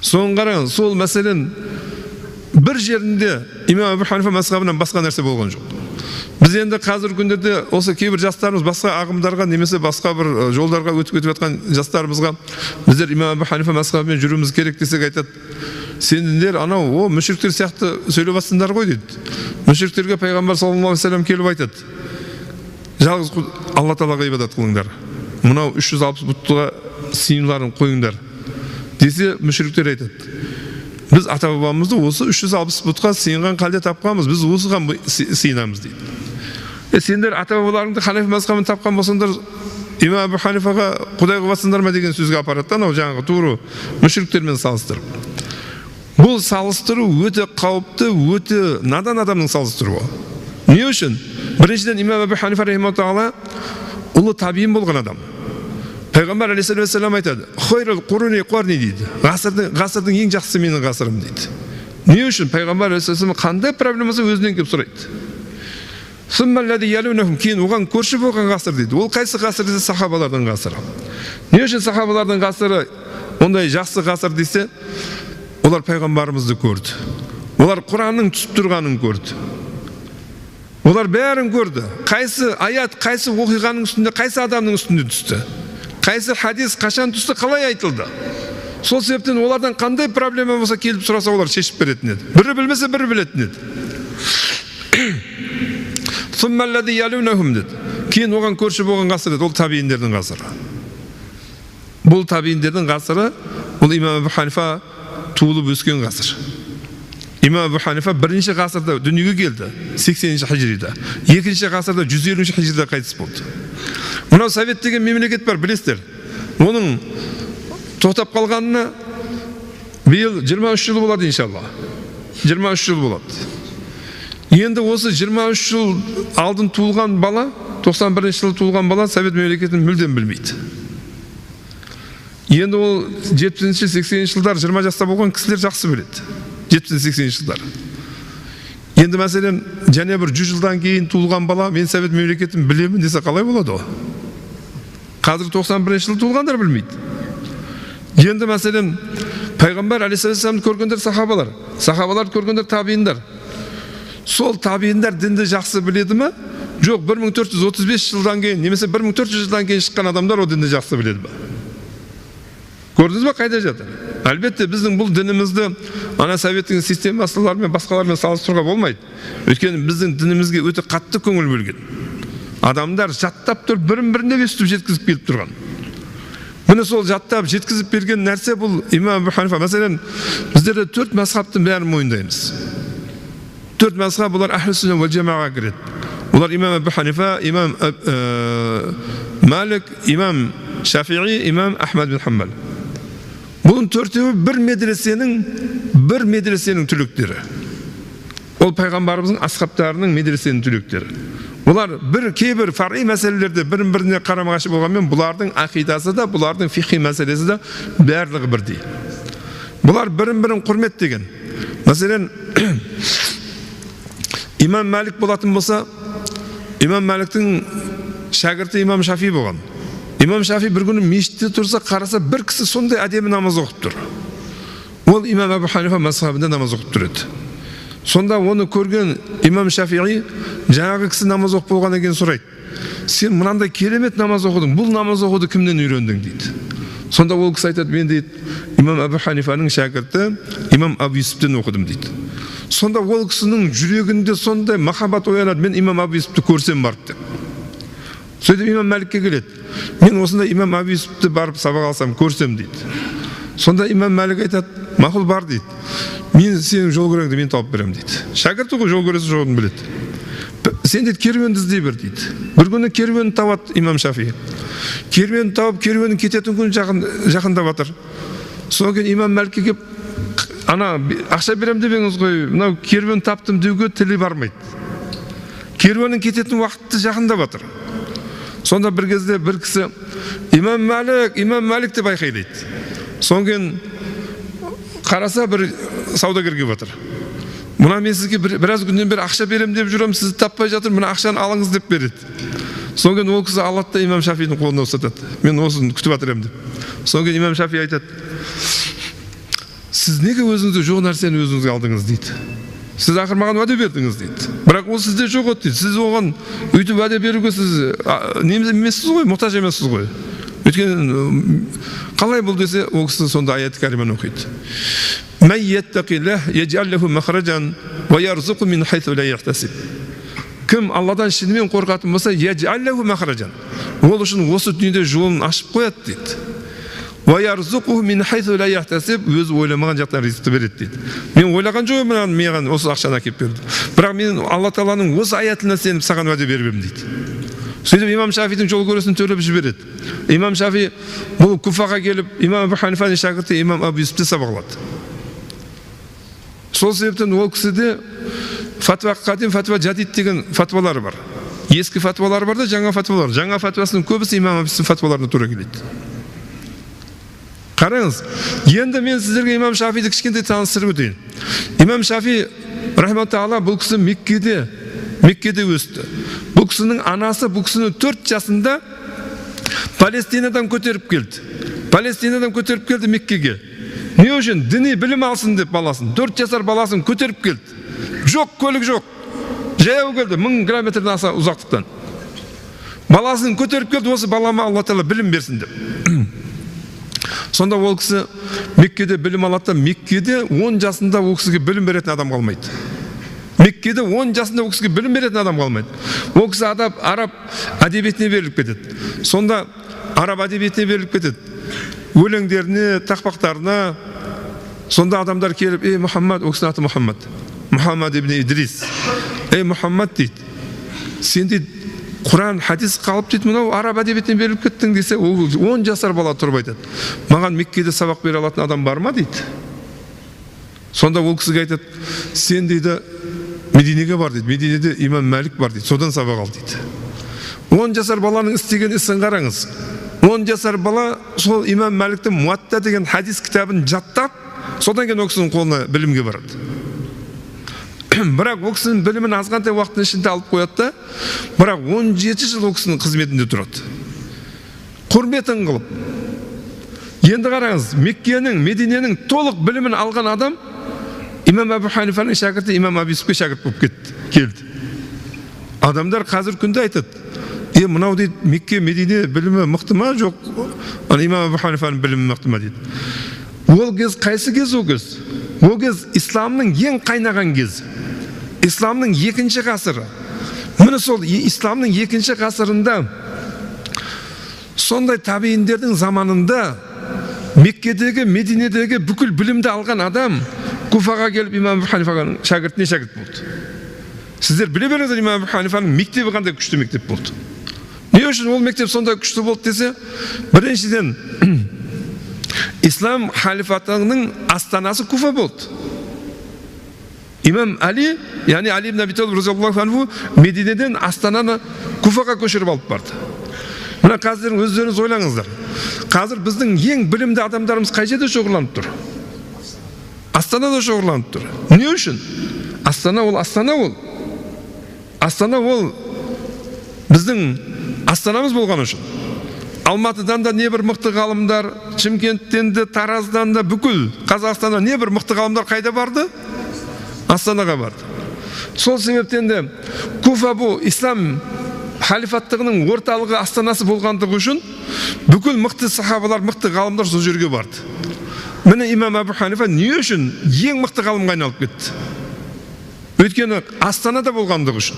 Соны қараңыз, сол мәселен бір жерінде имам Әбу Ханифа мазхабынан басқа нәрсе болған жоқ. Біз енді қазіргі күндерде осы кейбір жастарымыз басқа ағымдарға немесе басқа бір жолдарға өтіп кетіп жатқан жастарымызға біздер имам Әбу Ханифа мазхабымен жүруіміз керек десек айтады, сендер анау о мүшриктер сияқты сөйлеп жатсыңдар ғой дейді. Мүшриктерге пайғамбар саллаллаху алейхи вассалам келіп айтады, жалғыз Алла Тағалаға ибадат қылыңдар, мынау 360 бұтқа сыйынуларын қойыңдар десе, мүшриктер айтады, біз ата бабамызды осы 360 бұтқа сыйынған халде тапқанбыз, біз осыған сыйынамыз дейді. Сендер ата бабаларыңды Ханифа мазхабын тапқан болсаңдар, имам Әбу Ханифаға құдай қылып жатсыңдар ма деген сөзге апарады да, анау жаңағы тура мүшриктермен салыстырып. Бұл салыстыру өте қауіпті, өте надан адамның салыстыруы. Не үшін? Біріншіден, имам Әбу Ханифа рахимаху тағала ұлы табиин болған адам. Пайғамбар алейхиссалам айтады, хайрул қуруни қарни дейді. Ғасырдың ең жақсысы менің ғасырым дейді. Не үшін? Пайғамбар алейхиссалам қандай проблемасы өзінен келіп сұрайды. Кейін оған көрші болған ғасыр дейді. Ол қайсы ғасыр десе, сахабалардың ғасыры. Не үшін сахабалардың ғасыры ондай жақсы ғасыр десе, олар пайғамбарымызды көрді. Олар Құранның түсіп тұрғанын көрді. Олар бәрін көрді. Қайсы аят, қайсы оқиғаның үстінде, қайсы адамның үстінде түсті. Қайсы хадис қашан түсті, қалай айтылды. Сол себептен олардан қандай проблема болса келіп сұраса, олар шешіп беретін еді. Бірі білмесе, бірі білетін еді. Деді. Кейін оған көрші болған ғасыр деді, ол табииндердің ғасыры. Бұл табииндердің ғасыры, бұл имам Әбу Ханифа туылып өскен ғасыр. Имам Әбу Ханифа бірінші ғасырда дүниеге келді, 80-ші хижрида. Екінші ғасырда 150-ші хижрида қайтыс болды. Мынау совет деген мемлекет бар, білесіздер. Оның тоқтап қалғанына биыл 23 жыл болады иншалла. 23 жыл болады. Енді осы 23 жыл алдын туылған бала, 91 жылы туылған бала совет мемлекетін мүлдем білмейді. Енді ол 70-ші, 80-ші жылдар 20 жаста болған кісілер жақсы біледі. 70-80 жылдар. Енді мәселен, және бір 100 жылдан кейін туылған бала мен совет мемлекетін білемін десе қалай болады ол? Қазір 91 жылы туылғандар білмейді. Енді мәселен, пайғамбар алейхиссаламды көргендер сахабалар, сахабаларды көргендер табииндар. Сол табииндар дінді жақсы біледі ме? Жоқ, 1435 жылдан кейін, немесе 1400 жылдан кейін шыққан адамдар о дінді жақсы біледі ме? Көрдіңіз бе қайда жатыр? Әлбетте біздің бұл дінімізді ана советтің системасыларымен басқалармен салыстыруға болмайды. Өйткені біздің дінімізге өте қатты көңіл бөлген. Адамдар жаттап тұрып бірін-біріне естіп жеткізіп келіп тұрған. Міне сол жаттап жеткізіп берген нәрсе бұл имам Әбу Ханифа. Мәселен, біздерде төрт мазхабтың бәрін мойындаймыз. Төрт мазхаб бұлар әхлі сүнна уәл жамаға кіреді. Олар имам Әбу Ханифа, имам Малик, имам Шафии, имам Ахмад бин Хамбал. Бұның төртеуі бір медресенің түлектері. Ол пайғамбарымыздың асхабтарының медресенің түлектері. Олар бір кейбір фар'i мәселелерде бірін-біріне қарама-қарсы болғанмен, бұлардың ақидасы да, бұлардың фиқхи мәселесі де барлығы бірдей. Бұлар бірін-бірін құрметтеген. Мәселен, имам Малик болатын болса, имам Маликтің шәкірті имам Шафи болған. Имам Шафи бір күні мешітте тұрса, қараса бір кісі сондай әдемі намаз оқып тұр. Ол имам Әбу Ханифа мазхабында намаз оқып тұр еді. Сонда оны көрген имам Шафии жаңағы кісі намаз оқып болғаннан кейін сұрайды: сен мынандай керемет намаз оқыдың, бұл намаз оқуды кімнен үйрендің дейді. Сонда ол кісі айтады: мен дейді имам Әбу Ханифаның шәкірті имам Әбу Юсуптен оқыдым дейді. Сонда ол кісінің жүрегінде сондай махаббат оянады: мен имам Әбу Юсупты көрсем барып деп. Сөйтіп имам Мәлікке келеді: мен осындай имам Әбу Юсупты барып сабақ алсам, көрсем дейді. Сонда имам Мәлік айтады: мақұл, бар дейді, мен сенің жол көреңді мен тауып беремін дейді. Шәкірті ғой, жол көресі жоғын біледі. Сен дейді керуенді іздей бер дейді. Бір күні керуенді табады имам Шафии. Керуенді тауып, керуеннің кететін күні жақындап жатыр. Содан кейін имам Мәлікке келіп, ана ақша беремін деп едіңіз ғой, мынау керуен таптым деуге тілі бармайды. Керуеннің кететін уақыты жақындап жатыр. Сонда бір кезде бір кісі имам Мәлік, имам Мәлік деп айқайлайды. Содан кейін қараса, бір саудагер келіп жатыр. Мына мен сізге біраз күннен бері ақша беремін деп жүремін, сізді таппай жатырмын, мына ақшаны алыңыз деп береді. Содан кейін ол кісі алады да имам Шафидің қолына ұстатады: мен осыны күтіп жатыр едім деп. Содан кейін имам Шафи айтады: сіз неге өзіңізде жоқ нәрсені өзіңізге алдыңыз дейді. Сіз ақыры маған уәде бердіңіз дейді. Бірақ ол сізде жоқ еді дейді. Сіз оған өйтіп уәде беруге сіз емессіз ғой, мұқтаж емессіз ғой. Өйткені қалай бұл десе, ол кісі сонда аят кәриманы оқиды: Кім Алладан шынымен қорқатын болса, ол үшін осы дүниеде жолын ашып қояды дейді. Өзі ойламаған жақтан ризықты береді дейді. Мен ойлаған жоқпын, маған осы ақшаны әкеліп берді. Бірақ мен Алла тағаланың осы аятына сеніп саған уәде беріп едім дейді. Сөйтіп имам Шафидің жол көресін төлеп жібереді. Имам Шафи бұл Куфаға келіп, имам Әбу Ханифаның шәкірті имам Әбу Юсуфтен сабақ алады. Сол себептен ол кісіде фатва қадим, фатва жадид деген фатвалары бар. Ескі фатвалары бар да, жаңа фатвалар. Жаңа фатвасының көбісі имам Әбу Юсуфтің фатваларына тура келеді. Қараңыз, енді мен сіздерге имам Шафиді кішкентай таныстырып өтейін. Имам Шафи рахматуллаһи алейһ, бұл кісі Меккеде өсті. Бұл кісінің анасы бұл кісіні 4 жасында Палестинадан көтеріп келді. Палестинадан көтеріп келді Меккеге. Не үшін? Діни білім алсын деп баласын. 4 жасар баласын көтеріп келді. Жоқ, көлік жоқ. Жаяу келді, 1000 километрден аса ұзақтықтан. Баласын көтеріп келді, осы балама Алла тағала білім берсін деп. Сонда ол кісі Меккеде білім алады да, Меккеде 10 жасында ол кісіге білім беретін адам қалмайды. Меккеде 10 жасында ол кісіге білім беретін адам қалмайды. Ол кісі араб әдебиетіне беріліп кетеді. Сонда араб әдебиетіне беріліп кетеді. Өлеңдеріне, тақпақтарына. Сонда адамдар келіп, ей Мұхаммад, ол кісінің аты Мұхаммад. Мұхаммад ибн Идрис. Ей Мұхаммад дейді. Сен дейді Құран, хадис қалып дейді, мынау араб әдебиетіне беріліп кеттің десе, ол 10 жасар бала тұрып айтады: маған Меккеде сабақ бере алатын адам бар ма дейді. Сонда ол кісіге айтады: сен дейді Мединеге бар дейді, Мединеде имам Мәлік бар дейді, содан сабақ ал дейді. 10 жасар баланың істеген ісін қараңыз. 10 жасар бала сол имам Мәліктің Муатта деген хадис кітабын жаттап, содан кейін ол кісінің қолына білімге барады. Бірақ ол кісінің білімін азғантай уақыттың ішінде алып қояды да, бірақ 17 жыл ол кісінің қызметінде тұрады. Құрметін қылып. Енді қараңыз, Меккенің, Мединенің толық білімін алған адам имам Әбу Ханифаның шәкірті имам Әбу Юсуфке шәкірт болып келді. Адамдар қазір күнде айтады: мынау дейді Мекке, Медине білімі мықты ма, жоқ, ана имам Әбу Ханифаның білімі мықты ма дейді. Ол кез қайсы кез ол кез? Ол кез исламның ең қайнаған кезі. Исламның екінші ғасыры. Міне сол исламның екінші ғасырында сондай табииндердің заманында Меккедегі, Мединедегі бүкіл білімді алған адам Куфаға келіп имам Әбу Ханифаның шәкіртіне шәкірт болды. Сіздер біле беріңіздер, имам Әбу Ханифаның мектебі қандай күшті мектеп болды. Не үшін ол мектеп сондай күшті болды десе, біріншіден ислам халифатының астанасы Куфа болды. Имам Али, яғни Али ибн Аби Талиб разиаллаху анху Мединеден астананы Куфаға көшіріп алып барды. Мына қазір өздеріңіз ойлаңыздар. Қазір біздің ең білімді адамдарымыз қай жерде шоғырланып тұр? Астанада шоғырланып тұр. Не үшін? Астана ол астана ол. Астана ол біздің астанамыз болған үшін. Алматыдан да небір мықты ғалымдар, Шымкенттен де, Тараздан да, бүкіл Қазақстаннан небір мықты ғалымдар қайда барды? Астанаға барды. Сол себептен де Куфа бұл ислам халифаттығының орталығы, астанасы болғандығы үшін бүкіл мықты сахабалар, мықты ғалымдар сол жерге барды. Міне имам Әбу Ханифа не үшін ең мықты ғалымға айналып кетті? Өйткені астанада болғандығы үшін.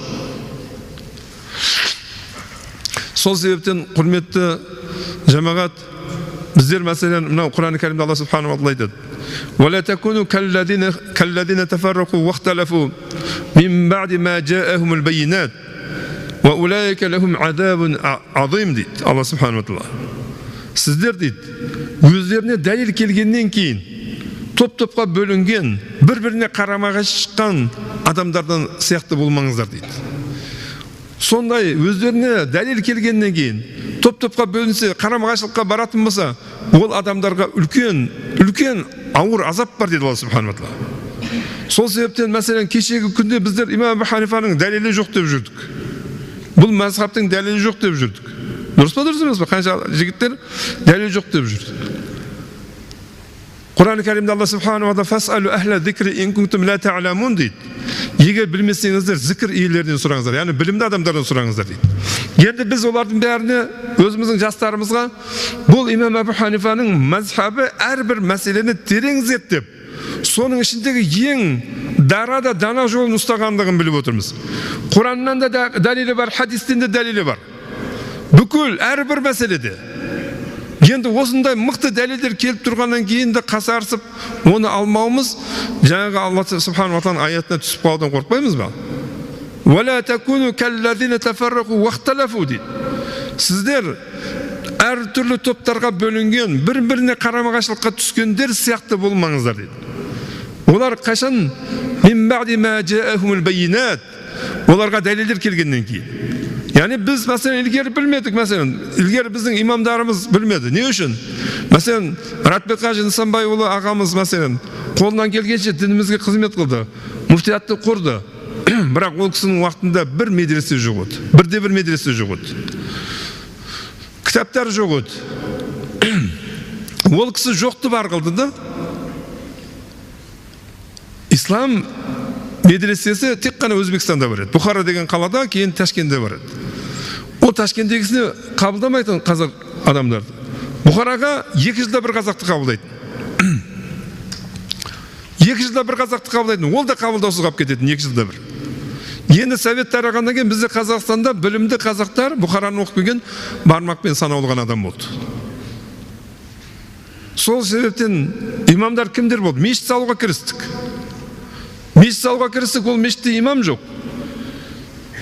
Сол себептен, құрметті жамағат, біздер мәселен мынау Құран Кәрімде Алла субханаху ва тағала айтады: «Уа такуну каллазина тафарраку вахталафу мин баъди ма жаахумул байинат ва улайка лахум азабун азим» дейді Алла субханаху ва тағала. Сіздер дейді, өздеріне дәлел келгеннен кейін топ-топқа бөлінген, бір-біріне қарама-қарсы шыққан адамдардан сияқты болмаңыздар дейді. Сондай өздеріне дәлел келгеннен кейін топ-топқа бөлінсе, қарама-қарсылыққа баратын болса, ол адамдарға үлкен, үлкен ауыр азап бар дейді Алла субханаху ва тағала. Сол себептен мәселен кешегі күнде біздер имам Әбу Ханифаның дәлелі жоқ деп жүрдік. Бұл мазхабтың дәлелі жоқ деп жүрдік. Дұрыс па, дұрыс емес пе? Қанша жігіттер дәлел жоқ деп жүрді. Құран Кәрімде Алла субханаху ва тағала «Фасалу ахла зикри ин кунтум ла та'ламун» дейді. Егер білмесеңіздер, зікір иелерінен сұраңыздар, яғни білімді адамдардан сұраңыздар дейді. Енді біз олардың бәріне, өзіміздің жастарымызға бұл имам Әбу Ханифаның мазхабы әрбір мәселені терең зерттеп, соның ішіндегі ең дара да дана жолын ұстағандығын біліп отырмыз. Құраннан да дәлелі бар, хадистен де дәлелі бар. Бүкіл әрбір мәселеде. Енді осындай мықты дәлелдер келіп тұрғаннан кейін де қасарысып оны алмауымыз, жаңағы Алла субханаху ва тағаланың аятына түсіп қалудан қорықпаймыз ба? «Уа такуну каллазина тафарраку вахталафу» дейді. Сіздер әртүрлі топтарға бөлінген, бір-біріне қарама-қарсылыққа түскендер сияқты болмаңыздар дейді. Олар қашан мин баъди ма жаахумул байинат, оларға дәлелдер келгеннен кейін. Яғни біз мәселен ілгері білмедік, мәселен ілгері біздің имамдарымыз білмеді. Не үшін? Мәселен Ратбек қажы Нысанбайұлы ағамыз мәселен қолынан келгенше дінімізге қызмет қылды, муфтиятты құрды. Бірақ ол кісінің уақытында бір медресе жоқ еді, бірде бір медресе жоқ еді, кітаптар жоқ еді. Ол кісі жоқты бар қылды да. Ислам медресесі тек қана Өзбекстанда бар еді, Бұхара деген қалада, кейін Ташкентте бар еді. Ол Ташкенттегісіне қабылдамайтын қазақ адамдарды. Бұхараға 2 жылда бір қазақты қабылдайтын. 2 жылда бір қазақты қабылдайтын. Ол да қабылдаусыз қалып кететін 2 жылда бір. Енді совет тарағаннан кейін бізде Қазақстанда білімді қазақтар Бұхараны оқып келген бармақпен санаулы адам болды. Сол себептен имамдар кімдер болды? Мешіт салуға кірістік. Мешіт салуға кірістік, ол мешітте имам жоқ.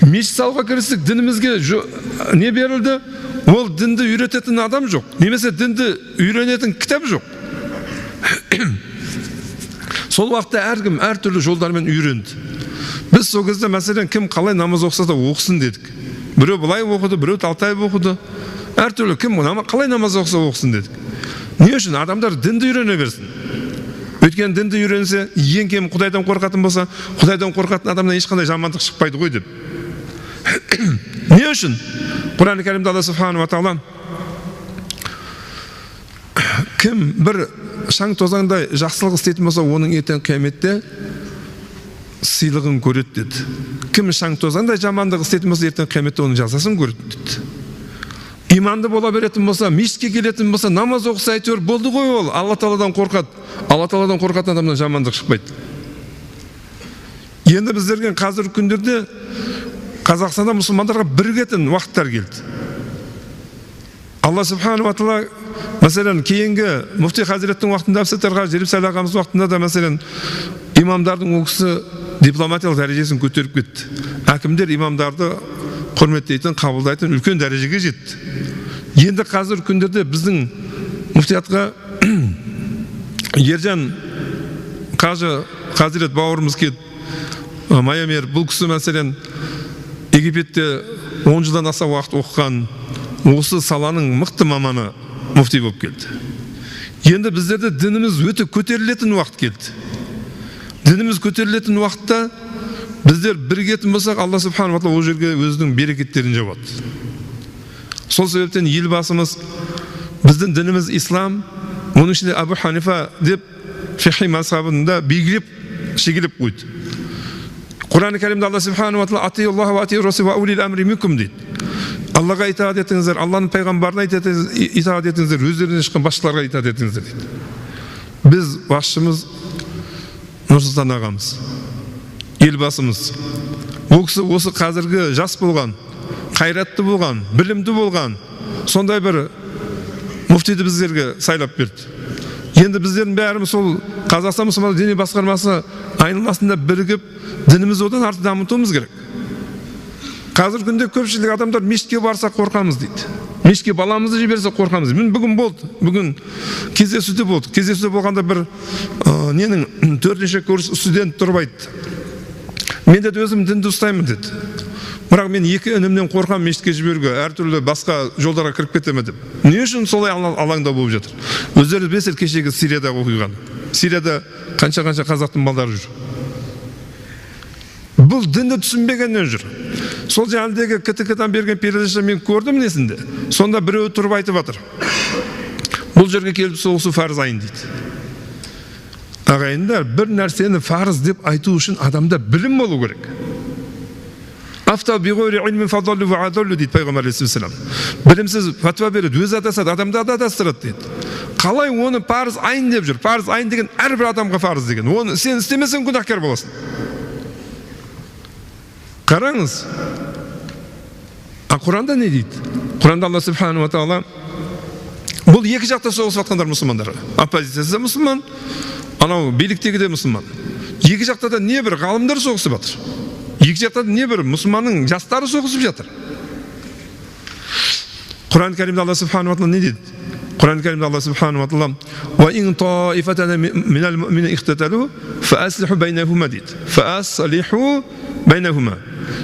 Мешіт салуға кірістік, дінімізге не берілді? Ол дінді үйрететін адам жоқ, немесе дінді үйренетін кітап жоқ. Сол уақытта әркім әртүрлі жолдармен үйренді. Біз сол кезде мәселен кім қалай намаз оқыса да оқысын дедік. Біреу былай оқыды, біреу талтайып оқыды. Әртүрлі кім қалай намаз оқыса оқысын дедік. Не үшін? Адамдар дінді үйрене берсін. Өйткені дінді үйренсе, ең кем Құдайдан қорқатын болса, Құдайдан қорқатын адамнан ешқандай жамандық шықпайды ғой деп. Не үшін? Құран Кәрімде Алла субханаху ва тағала кім бір шаң тозаңдай жақсылық істейтін болса, оның ертең қияметте сыйлығын көреді деді. Кім шаң тозаңдай жамандық істейтін болса, ертең қияметте оның жазасын көреді деді. Иманды бола беретін болса, мешітке келетін болса, намаз оқыса, әйтеуір болды ғой ол. Алла тағаладан қорқады. Алла тағаладан қорқатын адамнан жамандық шықпайды. Енді біздерге қазіргі күндерде Қазақстанда мұсылмандарға бірігетін уақыттар келді. Алла субханаху ва тағала мәселен кейінгі муфти хазіреттің уақытында, Әбсаттар қажы, Желіп ағамыз уақытында да мәселен имамдардың ол кісі дипломатиялық дәрежесін көтеріп кетті. Әкімдер имамдарды құрметтейтін, қабылдайтын үлкен дәрежеге жетті. Енді қазір күндерде біздің муфтиятқа Ержан қажы хазірет бауырымыз келіп, Майамер, бұл кісі мәселен Египетте 10 жылдан аса уақыт оқыған, осы саланың мықты маманы муфти болып келді. Енді біздерде дініміз өте көтерілетін уақыт келді. Дініміз көтерілетін уақытта біздер бірігетін болсақ, Алла субханаху ва тағала ол жерге өзінің берекеттерін жабады. Сол себептен елбасымыз біздің дініміз ислам, оның ішінде Абу Ханифа деп фиқһи мазхабында белгілеп, шегелеп қойды. Құран кәрімде Алла субханаху ва тағала атиуллаха ва атиур расул ва улил амри минкум дейді. Аллаға итаат етіңіздер, Алланың пайғамбарына итаат етіңіздер, өздерінен шыққан басшыларға итаат етіңіздер дейді. Біз басшымыз Нұрсұлтан ағамыз, елбасымыз. Ол кісі осы қазіргі жас болған, қайратты болған, білімді болған сондай бір муфтиді біздерге сайлап берді. Енді біздердің бәріміз сол Қазақстан мұсылман діни басқармасы айналасында бірігіп, дінімізді одан артық дамытуымыз керек. Қазіргі күнде көпшілік адамдар мешітке барса қорқамыз дейді. Мешітке баламызды жіберсе қорқамыз. Міне бүгін болды, бүгін кездесуде болды. Кездесуде болғанда бір ненің 4-ші курс студент тұрып айтты. Мен деді өзім дінді ұстаймын деді. Бірақ мен екі інімнен қорқамын мешітке жіберуге, әртүрлі басқа жолдарға кіріп кетеме деп. Не үшін солай алаңда болып жатыр? Өздеріңіз білесіздер кешегі Сириядағы оқиғаны. Сирияда қанша-қанша қазақтың балдары жүр. Бұл дінді түсінбегеннен жүр. Сол жаңағыдегі КТК-дан берген передача мен көрдім несінде. Сонда біреуі тұрып айтып жатыр. Бұл жерге келіп соғысу фарыз айын дейді. Ағайындар, бір нәрсені фарыз деп айту үшін адамда білім болу керек. Афта биғойри илмин фадаллу ва адаллу дейді пайғамбар алейхиссалам. Білімсіз фатуа береді, өзі адасады, адамдарды адастырады дейді. Қалай оны парыз айын деп жүр? Парыз айын деген әрбір адамға фарыз деген. Оны сен істемесең күнәһкар боласың. Қараңыз. А Құранда не дейді? Құранда Алла субхану ва тағала бұл екі жақта соғысып жатқандар мұсылмандар. Оппозициясы да мұсылман, анау биліктегі де мұсылман. Екі жақта да не бір ғалымдар соғысып жатыр. Екі жақта да не бір мұсылманның жастары соғысып жатыр. Құран кәрімде Алла субхану ва тағала не дейді? Құран кәрімде Алла субхану ва тағала «Ва ин таифатана минал муъминина ихтаталу фа аслиху байнахума» дейді. Фа аслиху байнахума.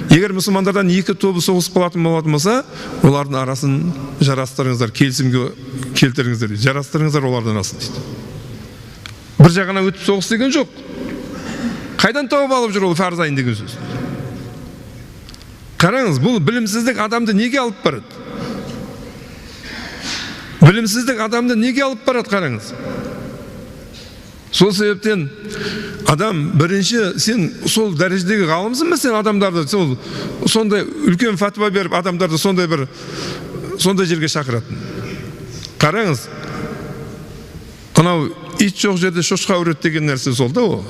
Егер мұсылмандардан екі тобы соғысып қалатын болатын болса, олардың арасын жарастырыңыздар, келісімге келтіріңіздер дейді. Жарастырыңыздар олардың арасын дейді. Бір жағына өтіп соғыс деген жоқ. Қайдан тауып алып жүр ол фарз айын деген сөз? Қараңыз, бұл білімсіздік адамды неге алып барады? Білімсіздік адамды неге алып барады, қараңыз. Сол себептен адам бірінші, сен сол дәрежедегі ғалымсың ба, сен адамдарды сол сондай үлкен фатуа беріп, адамдарды сондай бір сондай жерге шақыратын. Қараңыз, анау ит жоқ жерде шошқа үреді деген нәрсе сол да ол.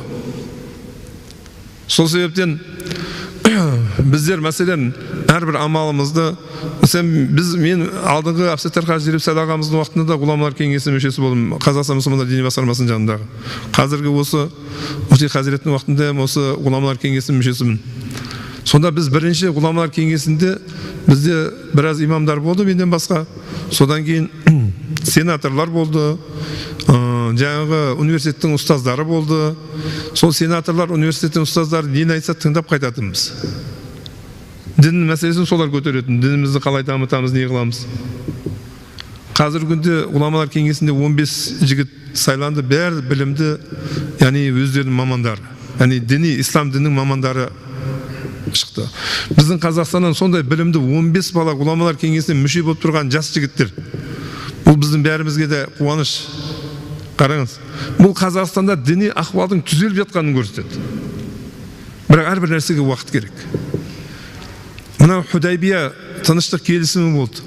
Сол себептен біздер мәселен әрбір амалымызды, біз, мен алдыңғы Әбсаттар қажы Зеріп ағамыздың уақытында да ғұламалар кеңесінің мүшесі болдым, Қазақстан мұсылмандар діни басқармасының жанындағы. Қазіргі осы Мүфти хазіреттің уақытында осы ғұламалар кеңесінің мүшесімін. Сонда біз бірінші ғұламалар кеңесінде бізде біраз имамдар болды менен басқа. Содан кейін сенаторлар болды, жаңағы университеттің ұстаздары болды. Сол сенаторлар, университеттің ұстаздары нені айтса тыңдап қайтатынбыз. Дін мәселесін солар көтеретін, дінімізді қалай дамытамыз, не қыламыз. Қазіргі күнде ғұламалар кеңесінде 15 жігіт сайланды, бәрі білімді, яғни өздерінің мамандары, яғни діни, ислам дінінің мамандары шықты. Біздің Қазақстаннан сондай білімді 15 бала ғұламалар кеңесіне мүше болып тұрған жас жігіттер. Бұл біздің бәрімізге де қуаныш. Қараңыз, бұл Қазақстанда діни ахуалдың түзеліп жатқанын көрсетеді. Бірақ әрбір нәрсеге уақыт керек. Мынау Худайбия тыныштық келісімі болды.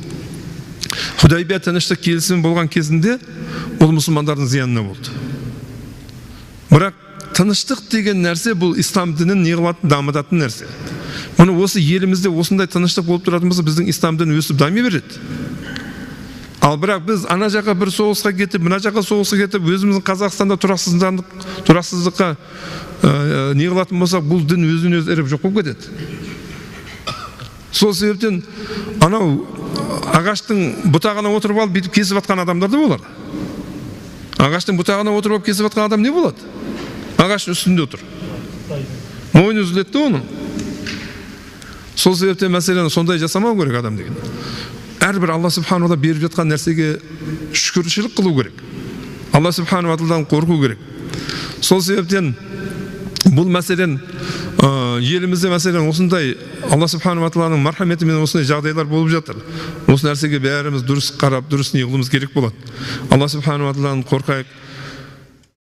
Худайбия тыныштық келісімі болған кезінде ол мұсылмандардың зиянына болды. Бірақ тыныштық деген нәрсе бұл ислам дінін не қылатын, дамытатын нәрсе. Мұны осы елімізде осындай тыныштық болып тұратын болса, біздің ислам діні өсіп дами береді. Ал бірақ біз ана жаққа бір соғысқа кетіп, мына жаққа соғысқа кетіп, өзіміздің Қазақстанда тұрақсыздыққа не қылатын болсақ, бұл дін өзінен өзі іріп жоқ болып кетеді. Сол себептен анау ағаштың бұтағына отырып алып бүйтіп кесіп атқан адамдар да болар. Ағаштың бұтағына отырып алып кесіп атқан адам не болады? Ағаштың үстінде отыр. Мойны үзіледі де оның. Сол себептен мәселені сондай жасамау керек адам деген. Әрбір Алла субхану ва тағала беріп жатқан нәрсеге шүкіршілік қылу керек. Алла субхану ва тағаладан қорқу керек. Сол себептен бұл мәселен Елімізде, мәселен, осындай Алла субханала тағаланың мархаметімен осындай жағдайлар болып жатыр. Осы нәрсеге бәріміз дұрыс қарап, дұрыс не қылуымыз керек болады. Алла субханала тағаладан қорқайық.